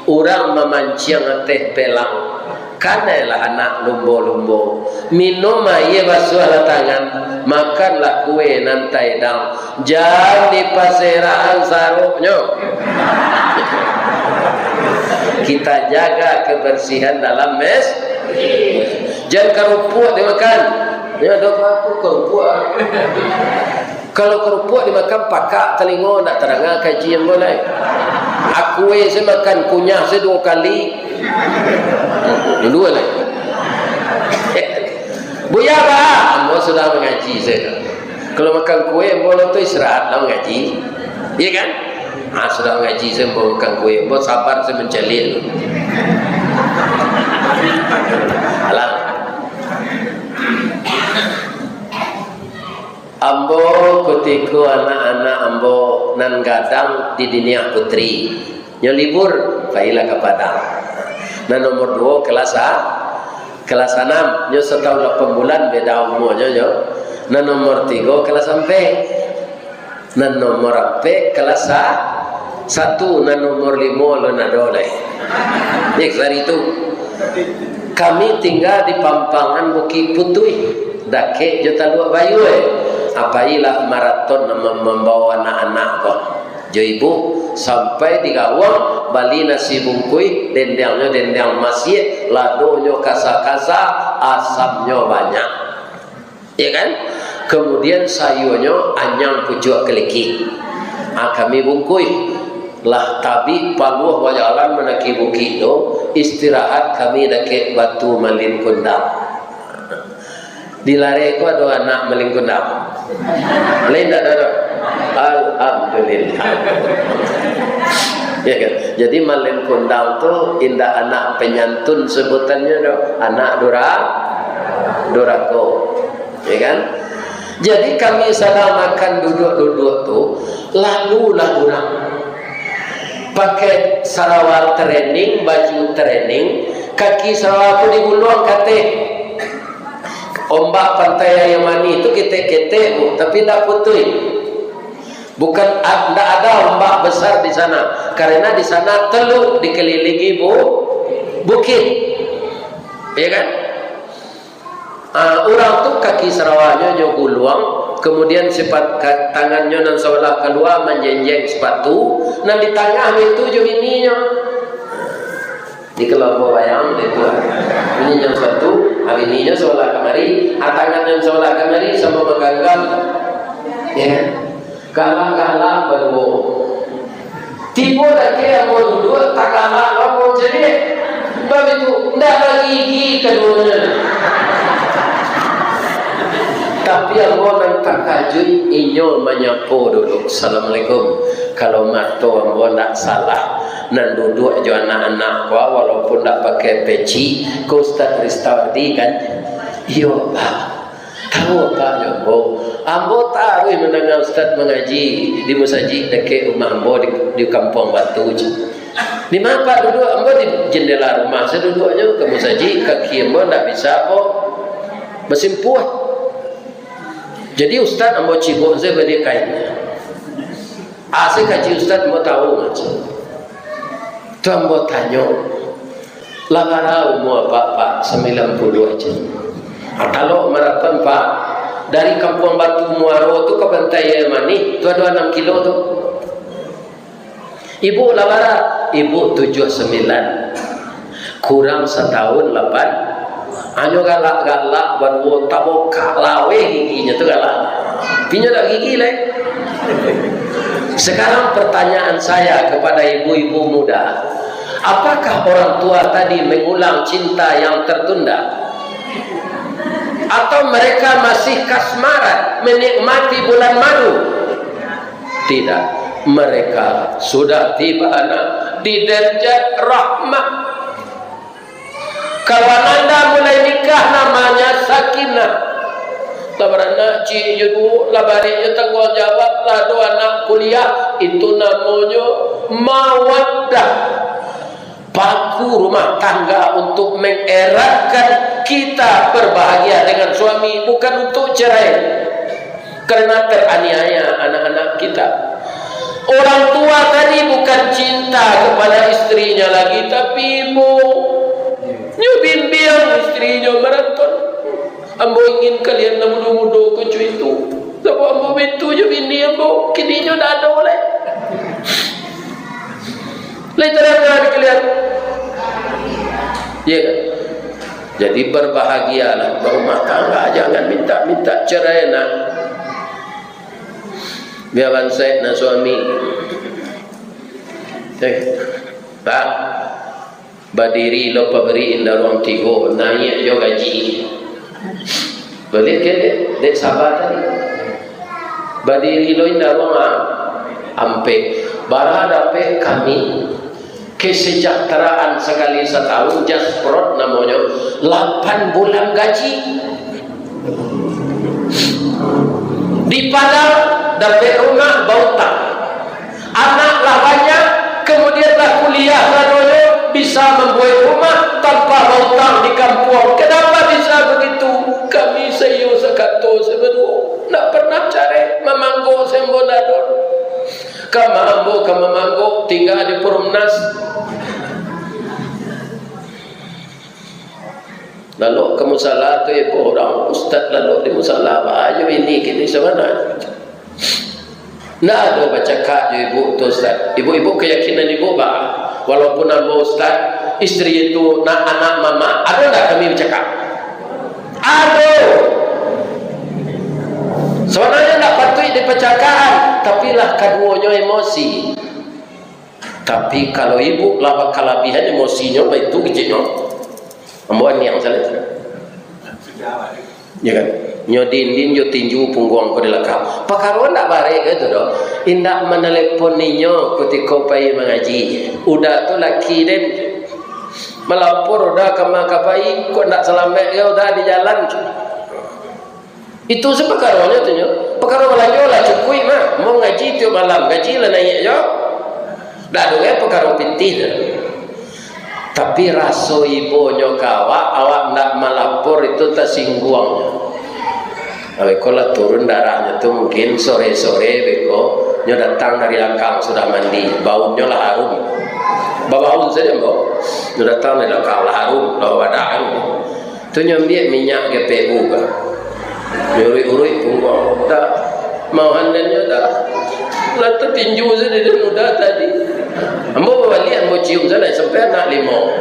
urang mamanciang ateh pelang. Kanailah anak lumbo-lumbo, minum aia basuahlah tangan, makanlah kue nan taedang, jan dipaserahan saroknyo. Kita jaga kebersihan dalam mes-, jan karupuak dimakan. Nyo ado apo karupuak? Kalau karupuak dimakan pakak talingo, ndak tadanga kaji ambo lai. Akue se makan kunyah se duo kali. Dulu lai. Buya ba, ambo sudah mangaji se. Kalau makan kue, ambo lah tu istirahat lah mangaji. Iya kan? Ah, sudah mangaji se, ambo makan kue, ambo sabar se mancaliak tu. Alah. Ambo kutiko anak-anak ambo nan gadang di Diniah Putri, nyo libur, pailah ka Padang. Nan nomor duo kelas a-, kelas anam, nyo satahun lapan bulan beda umuanyo jo. Nan nomor tigo kelas ampek. Nan nomor ampek kelas sa-, satu, nan nomor limo alun ado lai. Jadi sari tu, kami tingga di Pampangan Bukik Putuih, dakek jo Taluak Bayua. Apailah maraton mambao anak-anak ko jo ibu, sampai di gawang, bali nasi bungkuih, dendiangnyo dendiang masiak, ladonyo kasa-kasa, asamnyo banyak. Ya kan? Kemudian sayuanyo anyang pucuak kalikik. Ah, kami bungkuih. Lah tabik paluah bajalan mandaki bukik tu, istirahat kami dakek Batu Malin Kundang. Di lareh ko ado anak Malin Kundang? Lain ndak ado doh? Alhamdulillah. Ya kan? Jadi Malin Kundang tu indak anak penyantun sebutannyo doh, anak dura-, durako. Ya kan? Jadi kami sadang makan duduak-duduak tu, lalulah urang. Pakai sarawa training, baju training, kaki sarawa tu diguluang ka ateh. Ombak Pantai Aia Manih tu ketek-ketek, Bu, tapi ndak putuih. Bukan a-, ndak ada ombak besar di sana, karena di sana teluk dikelilingi bu-, bukit. Ya kan? Ah, urang tu kaki sarawanyo nyo guluang, kemudian sipat ka-, tangannyo nan sabalah kalua manjenjeng sepatu, nan di tangah itu jo bininyo. Di kelompok bayang itu, bininyo sepatu, ah, bininyo sabalah kamari, ah, tangan nan sabalah kamari samo mangganggam. Ya. Galak-galak baduo. Tibo dakek ambo duduak, tagalak ambo jadi. Bab itu, ndak bagigi kaduonyo. Tapi ambo nan takajuik, inyo manyapo dulu, "Assalamualaikum." Kalau mato ambo ndak salah, nan duduak jo anak-anak ko, walaupun ndak pakai peci, ko Ustaz Ristawardi kan? Iyo, Pak. Tahu apak nyo ambo? Ambo taruih mandanga ustaz mangaji di musajik dakek rumah ambo di, di Kampuang Batu, ceh. Di ma apak duduak? Ambo di jendela rumah, saduduaknyo ka musajik, kaki ambo ndak bisa ambo basimpuah. Jadi ustaz ambo cibok sajo baliak kain. Asa kaji ustaz, ambo tahu, ceh. Tu ambo tanyo, "Lah bara umua apak, Pak?" "Sambilan puluah," ceh. "Ah, talok maraton, Pak, dari Kampuang Batu Muaro tu ka Pantai Aia Manih, tu ado anam kilo tu." "Ibu lah bara?" "Ibu tujuah sambilan. Kurang satahun lapan." Hanyo galak-galak baduo, tabokak laweh giginyo tu galak. Pinyo dak gigi lai. Sekarang pertanyaan saya kepada ibu-ibu muda, apakah orang tua tadi mengulang cinta yang tertunda? Atau mereka masih kasmaran menikmati bulan madu? Tidak. Mereka sudah tiba, nak, di darjat rahmah. Kalau ananda mulai nikah, namanya sakinah. Lah baranak ciek jo duo, lah barek jo tangguang jawab, lah ado anak kuliah, itu namonyo mawaddah. Paku rumah tangga untuk mengeratkan kita berbahagia dengan suami, bukan untuk cerai. Karena teraniaya anak-anak kita. Orang tua tadi bukan cinta kepada istrinya lagi, tapi ibu. Nyo bimbing Istrinyo maraton. Ambo ingin kalian nan mudo-mudo ko cuy tu. Sabab ambo baitu jo bini ambo, kini nyo ndak ado lai. Lai tadanga di kalian? Iya kan? Jadi, berbahagialah berumah tangga, jangan minta-minta cerai, nak. Bia bansaik nan suami. Eh, Pak, badiri lo pabari indaruang tigo, naiak jo gaji. Baliak ka dek, dek Sabah tadi. Badiri lo indaruang a-, ampek. Bara dapek kami kesejahteraan sakali satahun, Jasprot namonyo, lapan bulan gaji. Di Padang, dapek rumah, bautang. Anak lah banyak, kemudian lah kuliah sadonyo, bisa mambuek rumah tanpa bautang di kampuang. Kenapa bisa begitu? Kami saiyo sakato sabaduo, ndak pernah carai, mamanggo sambo nadon. Ka ma ambo ka mamanggo, tingga di Perumnas. Lalok ka musala tu, ibo urang, ustaz lalok di musala, baa jo ini kini sabana. Ndak ado bacakak jo ibu tu, ustaz. Ibu-ibu, kayakinan ibu baa? Walaupun ambo ustaz, istri tu nak anak mamak, ado ndak kami bacakak? Ado. Sabananyo ndak patuik dipacakakan, tapi lah kaduonyo emosi. Tapi, kalau ibu lah bakalabihan emosinyo, baitu keceknyo. Ambo aniang sajo. Ya kan? Nyo dindin jo tinju pungguang ko di lakang. Pakaro ndak barek ka itu doh. Indak manalepon inyo kutiko pai mangaji. Uda tu laki den. Malapor uda ka ma ka pai, kok ndak salamaik ka uda di jalan. Itu se pakaronyo tu nyo. Pakaro balanjo lah cukuik mah. Mau ngaji tiok malam, gaji lah naiak jo. Ndak ado gai pakaro pitih tu. Tapi raso ibonyo ka awak, awak ndak malapor itu tasingguang. Awak ko lah turun darahnyo tu mungkin sore-sore beko, nyo datang dari lakang sudah mandi, baunnyo lah harum. Babaun sajo, ambo. Nyo datang dari lakang lah harum, lah babadak harum. Tu nyo ambiak minyak G P U ka. Nyo uruik-uruik pungguang, dah. Mauhan den nyo dah. Lah tatinju sajo den uda tadi. Ambo babaliak, ambo cium sajo, sampai anak limo.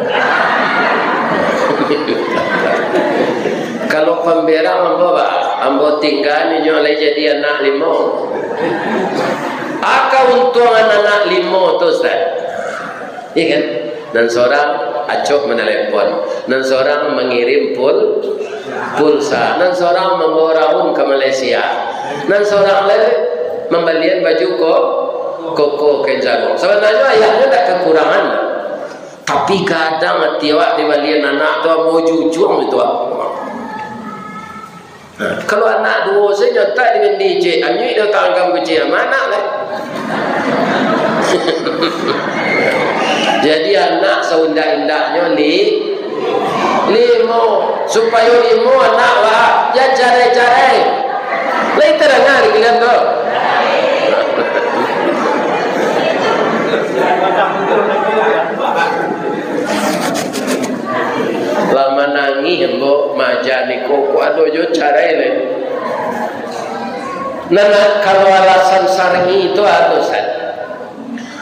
Kalau pamberang ambo, bah, ambo tingga inyo lai jadi anak limo. Aka untuang anak limo tu, Ustaz. Iya kan? Nan sorang acok manalepon, nan sorang mangirim pul-, pulsa, nan sorang mambawa raun ka Malaysia, nan sorang lai mambalian baju ko-, koko kain sarung. Sabananyo ayahnyo ndak kakurangan, tapi gadang ati awak dibalian anak tu, ambo jujuang itu, ah. Nah, kalau anak duo sajo ntak dengan D J, anyuik dah tanggam kecil, ma anak lai. Jadi anak saundak-indaknyo li-, limo, supayo limo anak lah, jan carai-carai. Lai tadanga di kalian tu? Lah manangih ambo maja niko, kok ado jo carai lai. Nah, nah, kalau alasan syar'i itu anu, Ustaz.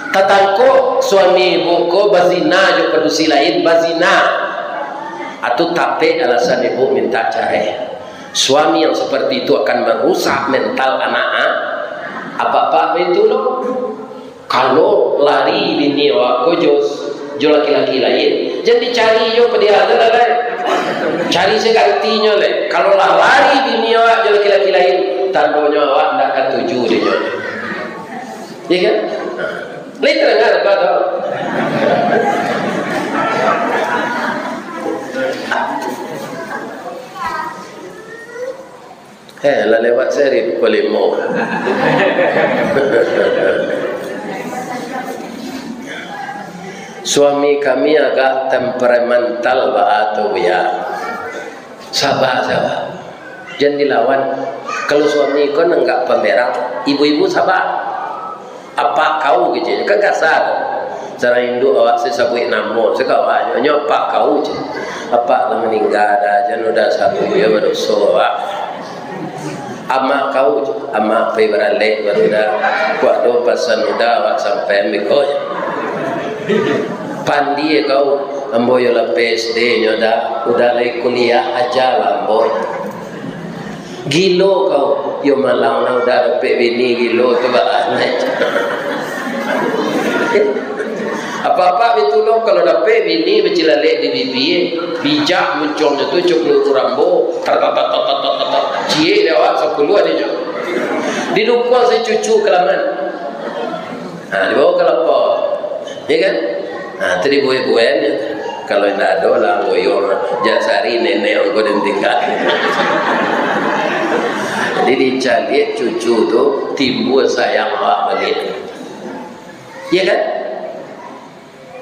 Tatangkok suami ibu ko bazina jo padusi lain, bazina. Atu tapek alasan ibu minta carai. Suami yang seperti itu akan merusak mental anak, ah. Apak-apak itu loh. Kalau lari bini awak ko jo, jo laki-laki lain, jan dicari jo padiah tu lah, lai. Cari sagantinyo, lai. Kalau lah lari bini awak jo laki-laki lain, tandonyo awak ndak katuju dek nyo. Iya kan? Lai tadanga apak tu? Eh, lah lewat sehari pukul limo. Suami kami agak temperamental baa tu, Buya. Sabar, sabar. Jan dilawan. Kalau suami ko nan agak pamberang, ibu-ibu sabar. Apak kau, keceknyo, kan kasar. Surang induak awak se sabuik namo, se ka awaknyo, nyo apak kau, keceknyo. Apak lah maningga, dah, jan udah sabu, yo, badoso awak. Amak kau, amak pai baralek baru dah. Kok ado pasan udah awak sampaian beko. Pandie kau, ambo yo lah P S D nyo dah, udah lai kuliah aja lah ambo. Gilo kau, yo malang lah udah dapek bini gilo tu baa. Apak-apak bitulo, kalau dapek bini bacilalek di bibia, bijak muncuangnyo tu, cok peluru Rambo, tar, tar, tar, ciek dek awak sapuluah dek nyo. Didukuang se cucu ka laman. Ha, dibawa ka lapau. Ya kan? Ha, tu dibuai-buai nyo. Kalau indak ado lah, goyong. Jak sari nenek angko den tingga. Jadi dicaliak cucu tu, timbua sayang awak baliak. Ya kan?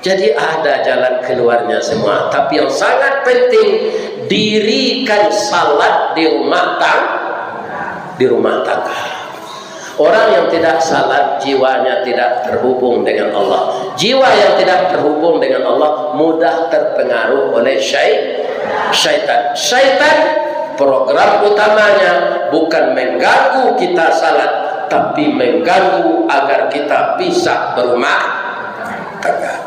Jadi ada jalan keluarnya semua. Tapi yang sangat penting, dirikan salat di rumah tang-, di rumah tangga. Orang yang tidak salat, jiwanya tidak terhubung dengan Allah. Jiwa yang tidak terhubung dengan Allah mudah terpengaruh oleh syai-, syaitan. Syaitan, program utamanya bukan mengganggu kita salat, tapi mengganggu agar kita pisah berumah tangga.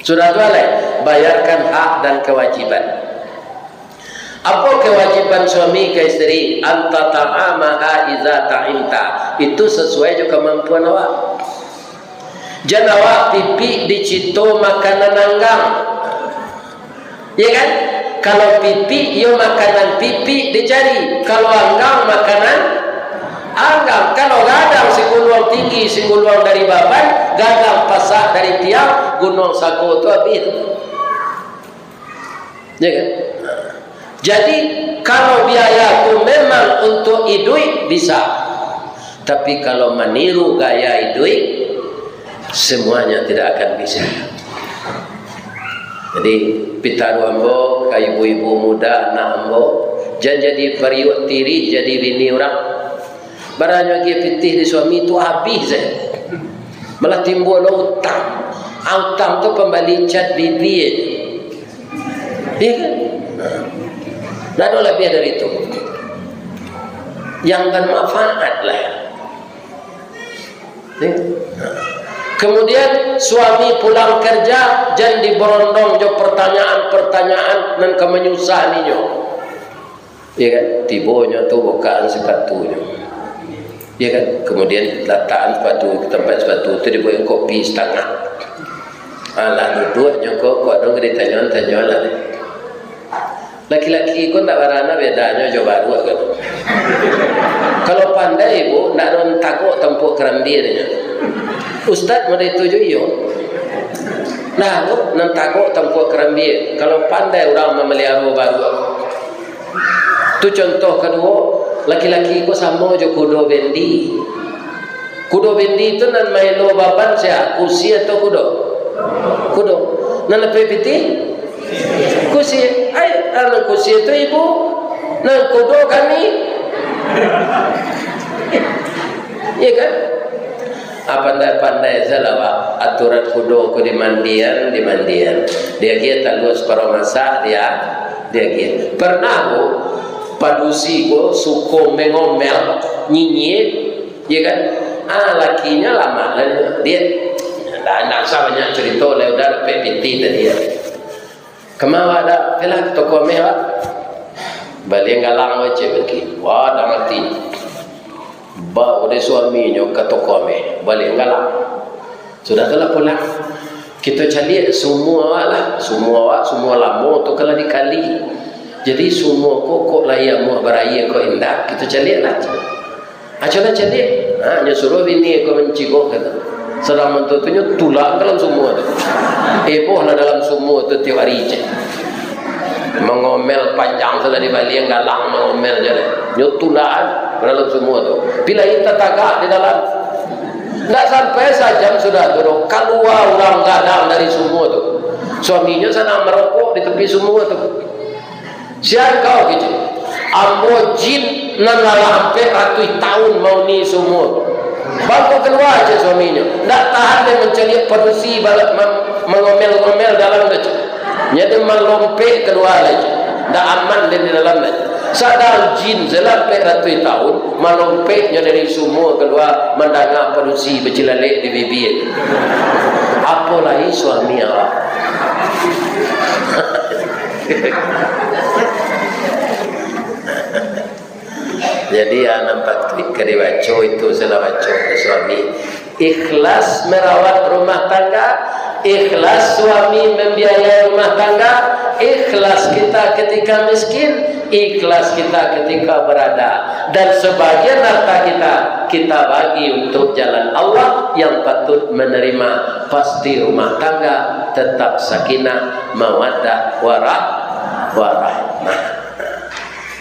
Sudah tu, alai, bayarkan hak dan kewajiban. Apo kewajiban suami ka isteri? Anta ta'amaha iza ta'imta. Itu sesuai jo kemampuan awak. Jan awak pipik dicito makanan anggang. Ya kan? Kalau pipik, iyo makanan pipik dicari. Kalau anggang, makanan anggang. Kalau gadang siguluang tinggi, siguluang dari baban, gadang pasak dari tiang, gunuang sago tu abih. Ya kan? Jadi, kalau biaya tu memang untuk iduik, bisa. Tapi kalau maniru gaya iduik, semuanya tidak akan bisa. Jadi, pitaruah ambo ka ibu-ibu muda, anak ambo, jan jadi pariuak tirih jadi bini urang. Baranyo agiah pitih di suami tu abih se. Malah timbua lo utang. Ah, utang tu pambali cat bibia. Iya kan? Ndak ado labiah dari itu. Yang bermanfaat lah. Ya. Kemudian, suami pulang kerja, jan diberondong jo pertanyaan-pertanyaan nan ka manyusahninyo. Ya kan? Tibonyo tu bukaan sipatunyo. Ya kan? Kemudian latakan sepatu di tempat sepatu tu, dibuek kopi setengah. Alah, duduaknyo ko, kok dong ditanyo-tanyo lah. Laki-laki ko ndak barana bedanyo jo baruak ko. Kalau pandai, Bu, ndak ado nan tagok tampuak karambia nyo. Ustaz model itu jo iyo. Nah, Bu, nan tagok tampuak karambia. Kalau pandai urang mamaliharo baruak. Tu contoh kaduo, laki-laki ko samo jo kudo bendi. Kudo bendi tu nan maelo baban sia, kusi atau kudo? Kudo. Nan lapeh pitih? Kusi. Ai, nan kusi tu ibu, nan kudo kami. Iya kan? Ah, pandai-pandai sajolah awak. Aturan kudo ko dimandian, dimandian. Diagiah talua saparuah masak, dia, diagiah. Pernah, Bu, padusi ko suko mangomel, nyinyia, ya kan? Ah, lakinyo lamak lah dia. Ndak, ndak usah banyak carito lah, udah dapek pitih tadi, ya. Kama awak dak, okelah, ka toko ameh awak. Balian galang wak, cek bagi. Wah, dak mati. Baok dek suaminyo ka toko ameh, balian galang. Sudah tu lah pulang. Kito caliak sumua awak lah. Sumua awak, sumua lamo tu kan lah dikali. Jadi sumua ko kok lai amuah baraia kok indak, kito caliak lah. Aco lah caliak. Ha, nyo suruah bini ko mancigok, kato. Sadang mantutunyo tulak ka dalam sumua tu. Eboh lah dalam sumua tu tiok ari, cek. Mangomel panjang tu lah di balian galang, mangomel je deh. Nyo tulak ka dalam sumua tu. Pi lai tatagak di dalam. Ndak sampai sajam sudah tu doh, kalua urang gadang dari sumua tu. Suaminyo sadang marokok di tapi sumua tu. Sia kau, kecek. Ambo jin nan lah ampek ratuih taun mauni sumua. Bangko kalua, cek suaminyo. Ndak tahan dek mancaliak padusi bala-, ma-, mangomel-ngomel dalam tu, cek. Nyo tu malompek kalua lai, ndak aman den di dalam lai. Sadang jin salampek ratuih taun, malompeknyo dari sumua kalua, mandanga padusi bacilalek di bibia. Apo lai suami awak? Jadi, a, nan patuik ka dibaco itu, salah baco ka suami. Ikhlas merawat rumah tangga, ikhlas suami membiayai rumah tangga, ikhlas kita ketika miskin, ikhlas kita ketika berada. Dan sebagian harta kita, kita bagi untuk jalan Allah yang patut menerima. Pasti rumah tangga tetap sakinah, mawaddah, warah-, warahmah.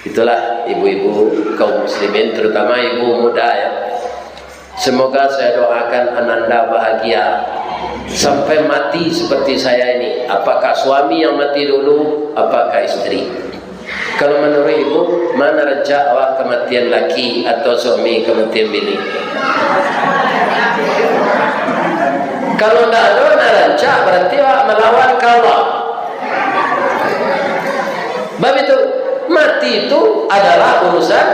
Itulah ibu-ibu kaum muslimin, terutama ibu muda, ya. Semoga saya doakan ananda bahagia sampai mati seperti saya ini. Apakah suami yang mati dulu, apakah isteri? Kalau menurut ibu, ma nan rancak awak kamatian laki atau suami kamatian bini? Kalau ndak ado nan rancak, berarti awak malawan ka Allah. Bab itu, mati itu adalah urusan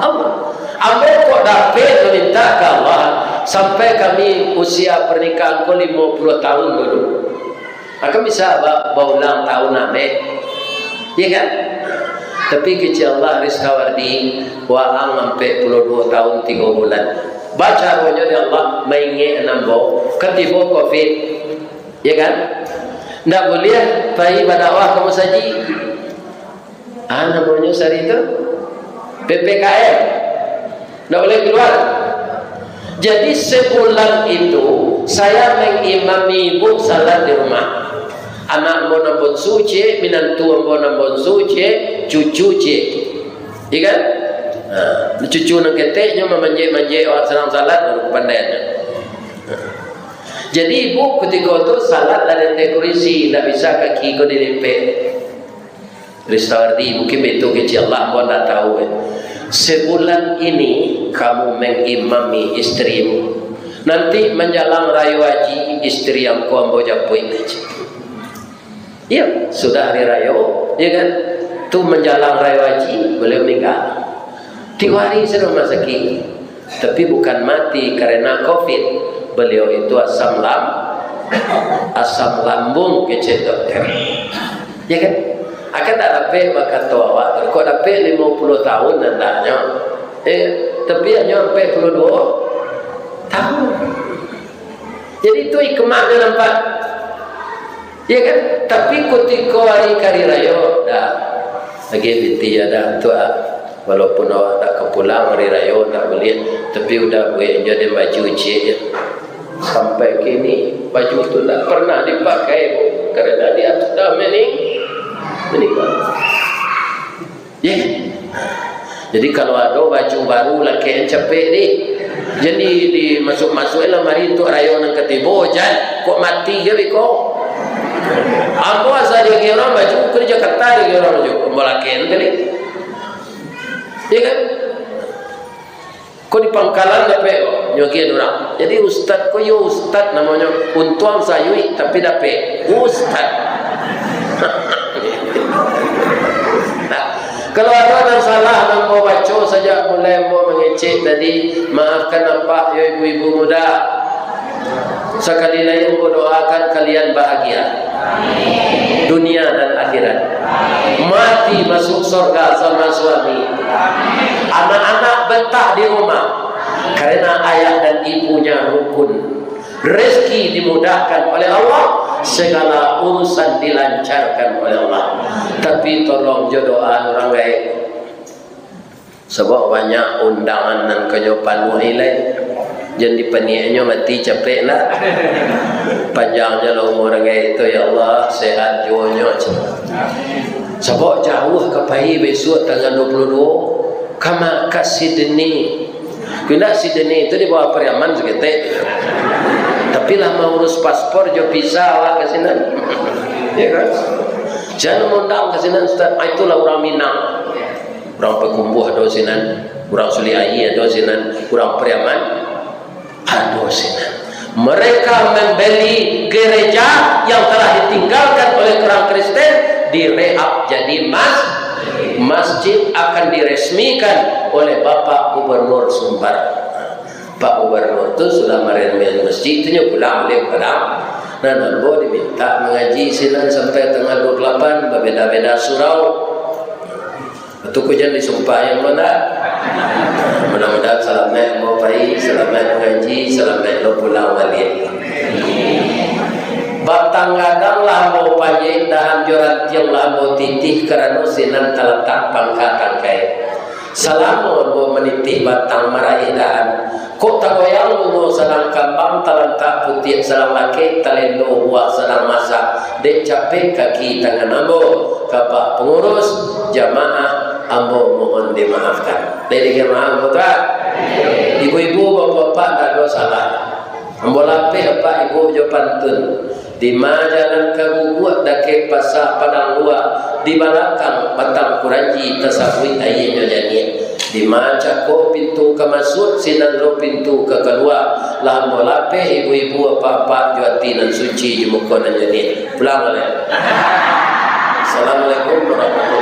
Allah. Ambo kok dapek maminta ka Allah, sampai kami usia pernikahan ko limo puluah tahun dulu. Akan bisa ba-, baulang tahun ameh. Iya kan? Tapi kecek Allah, Ristawardi, waang ampek puluah duo tahun tigo bulan. Bacaronyo dek Allah, maingek ambo, katibo covid. Ya kan? Ndak buliah pai badakwah ka musajik. Ah, namonyo sari tu P P K M. Ndak buliah kalua. Jadi, sebulan itu, saya mengimami ibu salat di rumah. Anak ambo nan bonsu ciek, minantu ambo nan bonsu ciek, cucu ciek. Iya kan? Nah, cucu nan ketek nyo mamanjek-manjek awak sadang salat, baru pandai nyo. Jadi, ibu kutiko tu salat lah di ateh kurisi, ndak bisa kaki ko dilipek. Ristawardi, mungkin baitu kecek Allah, ambo ndak tahu, eh. Sebulan ini kamu mengimami istrimu. Nanti manjalang Rayo Haji, istri angku ambo japuik. Iyo, sudah hari rayo, iyo kan? Tu manjalang Rayo Haji, baliau maningga. Tiok hari sadang rumah sakik. Tapi bukan mati karena covid. Baliau itu asam lam-, asam lambung, kecek dokter. Ya kan? Akan ndak dapek bakato awak tu. Kok dapek limo puluah tahun andaknyo. Eh, tapi hanyo ampek puluah duo tahun. Jadi, itu hikmahnyo nampak. Ya kan? Tapi kutiko hari, hari rayo, dah. Lagi piti ya dah, tu ah. Walaupun awak tak ka pulang hari rayo, tak buliah. Tapi udah buek jo den baju ciek je. Sampai kini, baju tu tak pernah dipakai, Bu. Karena dia sudah mening-, meninggal. Ya kan? Jadi, kalau ado baju baru, lakek capek ni. Jadi, dimasuk-masuk lamari untuak rayo nan katibo, jan. Kok mati je beko. Ambo asa diagiah urang baju, ko di Jakarta diagiah urang baju. Ambo lakek tadi. Ya kan? Ko di pangkalan dapek, nyo agiahan urang. Jadi, ustad ko yo ustad namonyo. Untuang sayuik, tapi dapek. Ustad. Nah, kalau ado nan salah nan ambo baco sajak mulai ambo mangecek tadi, maafkan apak yo ibu-ibu muda. Sakali lai ambo doakan kalian bahagia. Dunia dan akhirat. Mati masuk sorga sama suami. Anak-anak betah di rumah. Karena ayah dan ibunya rukun. Rezeki dimudahkan oleh Allah, segala urusan dilancarkan oleh Allah. Tapi tolong jo doa urang gaek. Sabab banyak undangan nan ka nyo panuahi lai. Jan dipaniaknyo mati capek lah. Panjanglah umur gaek tu, ya Allah, sehat juo nyo. Sabab jauah ka pai bisuak tanggal dua puluh dua. Kama ka Sydney. Pindah Sydney tu di bawah Pariaman saketek. Tapi lah maurus paspor jo visa awak ka sinan. Ya kan? Jan maundang ka sinan, Ustaz. Ah, itulah urang Minang. Urang Pakumbuah ado sinan, urang Sulik Aia ado sinan, urang Pariaman ado sinan. Mereka membeli gereja yang telah ditinggalkan oleh orang Kristen, direhab jadi mas-, masjid, akan diresmikan oleh Bapak Gubernur Sumbar. Pak Gubernur tu sudah maremeh masjid tu, nyo pulang baliak ka Padang. Nah, ambo diminta mangaji sinan sampai tanggal dua puluh lapan, babeda-beda surau. Tu ko jan disumpah yang mana. Mudah-mudahan salamaik ambo pai, salamaik mangaji, salamaik lo pulang baliak. Batang gadang lah ambo pajik, dahan jo rantiang lah ambo titih, karano sinan talatak pangka tangkai. Salamo ambo manitih batang maraih dahan, kok tagoyang bungo sadang kambang, talantak putiak sadang lakek, talendo buah sadang masak, dek capek kaki tangan ambo. Ka Pak Pangurus, jamaah, ambo mohon dimaafkan. Dek dimaafkan, betul tak? Ibu-ibu, bapak-bapak, ndak ado salah. Ambo lapeh apak ibu jo pantun. Di ma jalan ka Guguak, dakek Pasa Padang Lua, di balakang Batang Kuranji, tasabuik aianyo janiah. Di ma cako pintu ka masuak, sinan lo pintu ka kalua. Lah ambo lapeh ibu-ibu, apak-apak, jo ati nan suci, jo muko nan janiah. Pulang baliak. Assalamualaikum warahmatullahi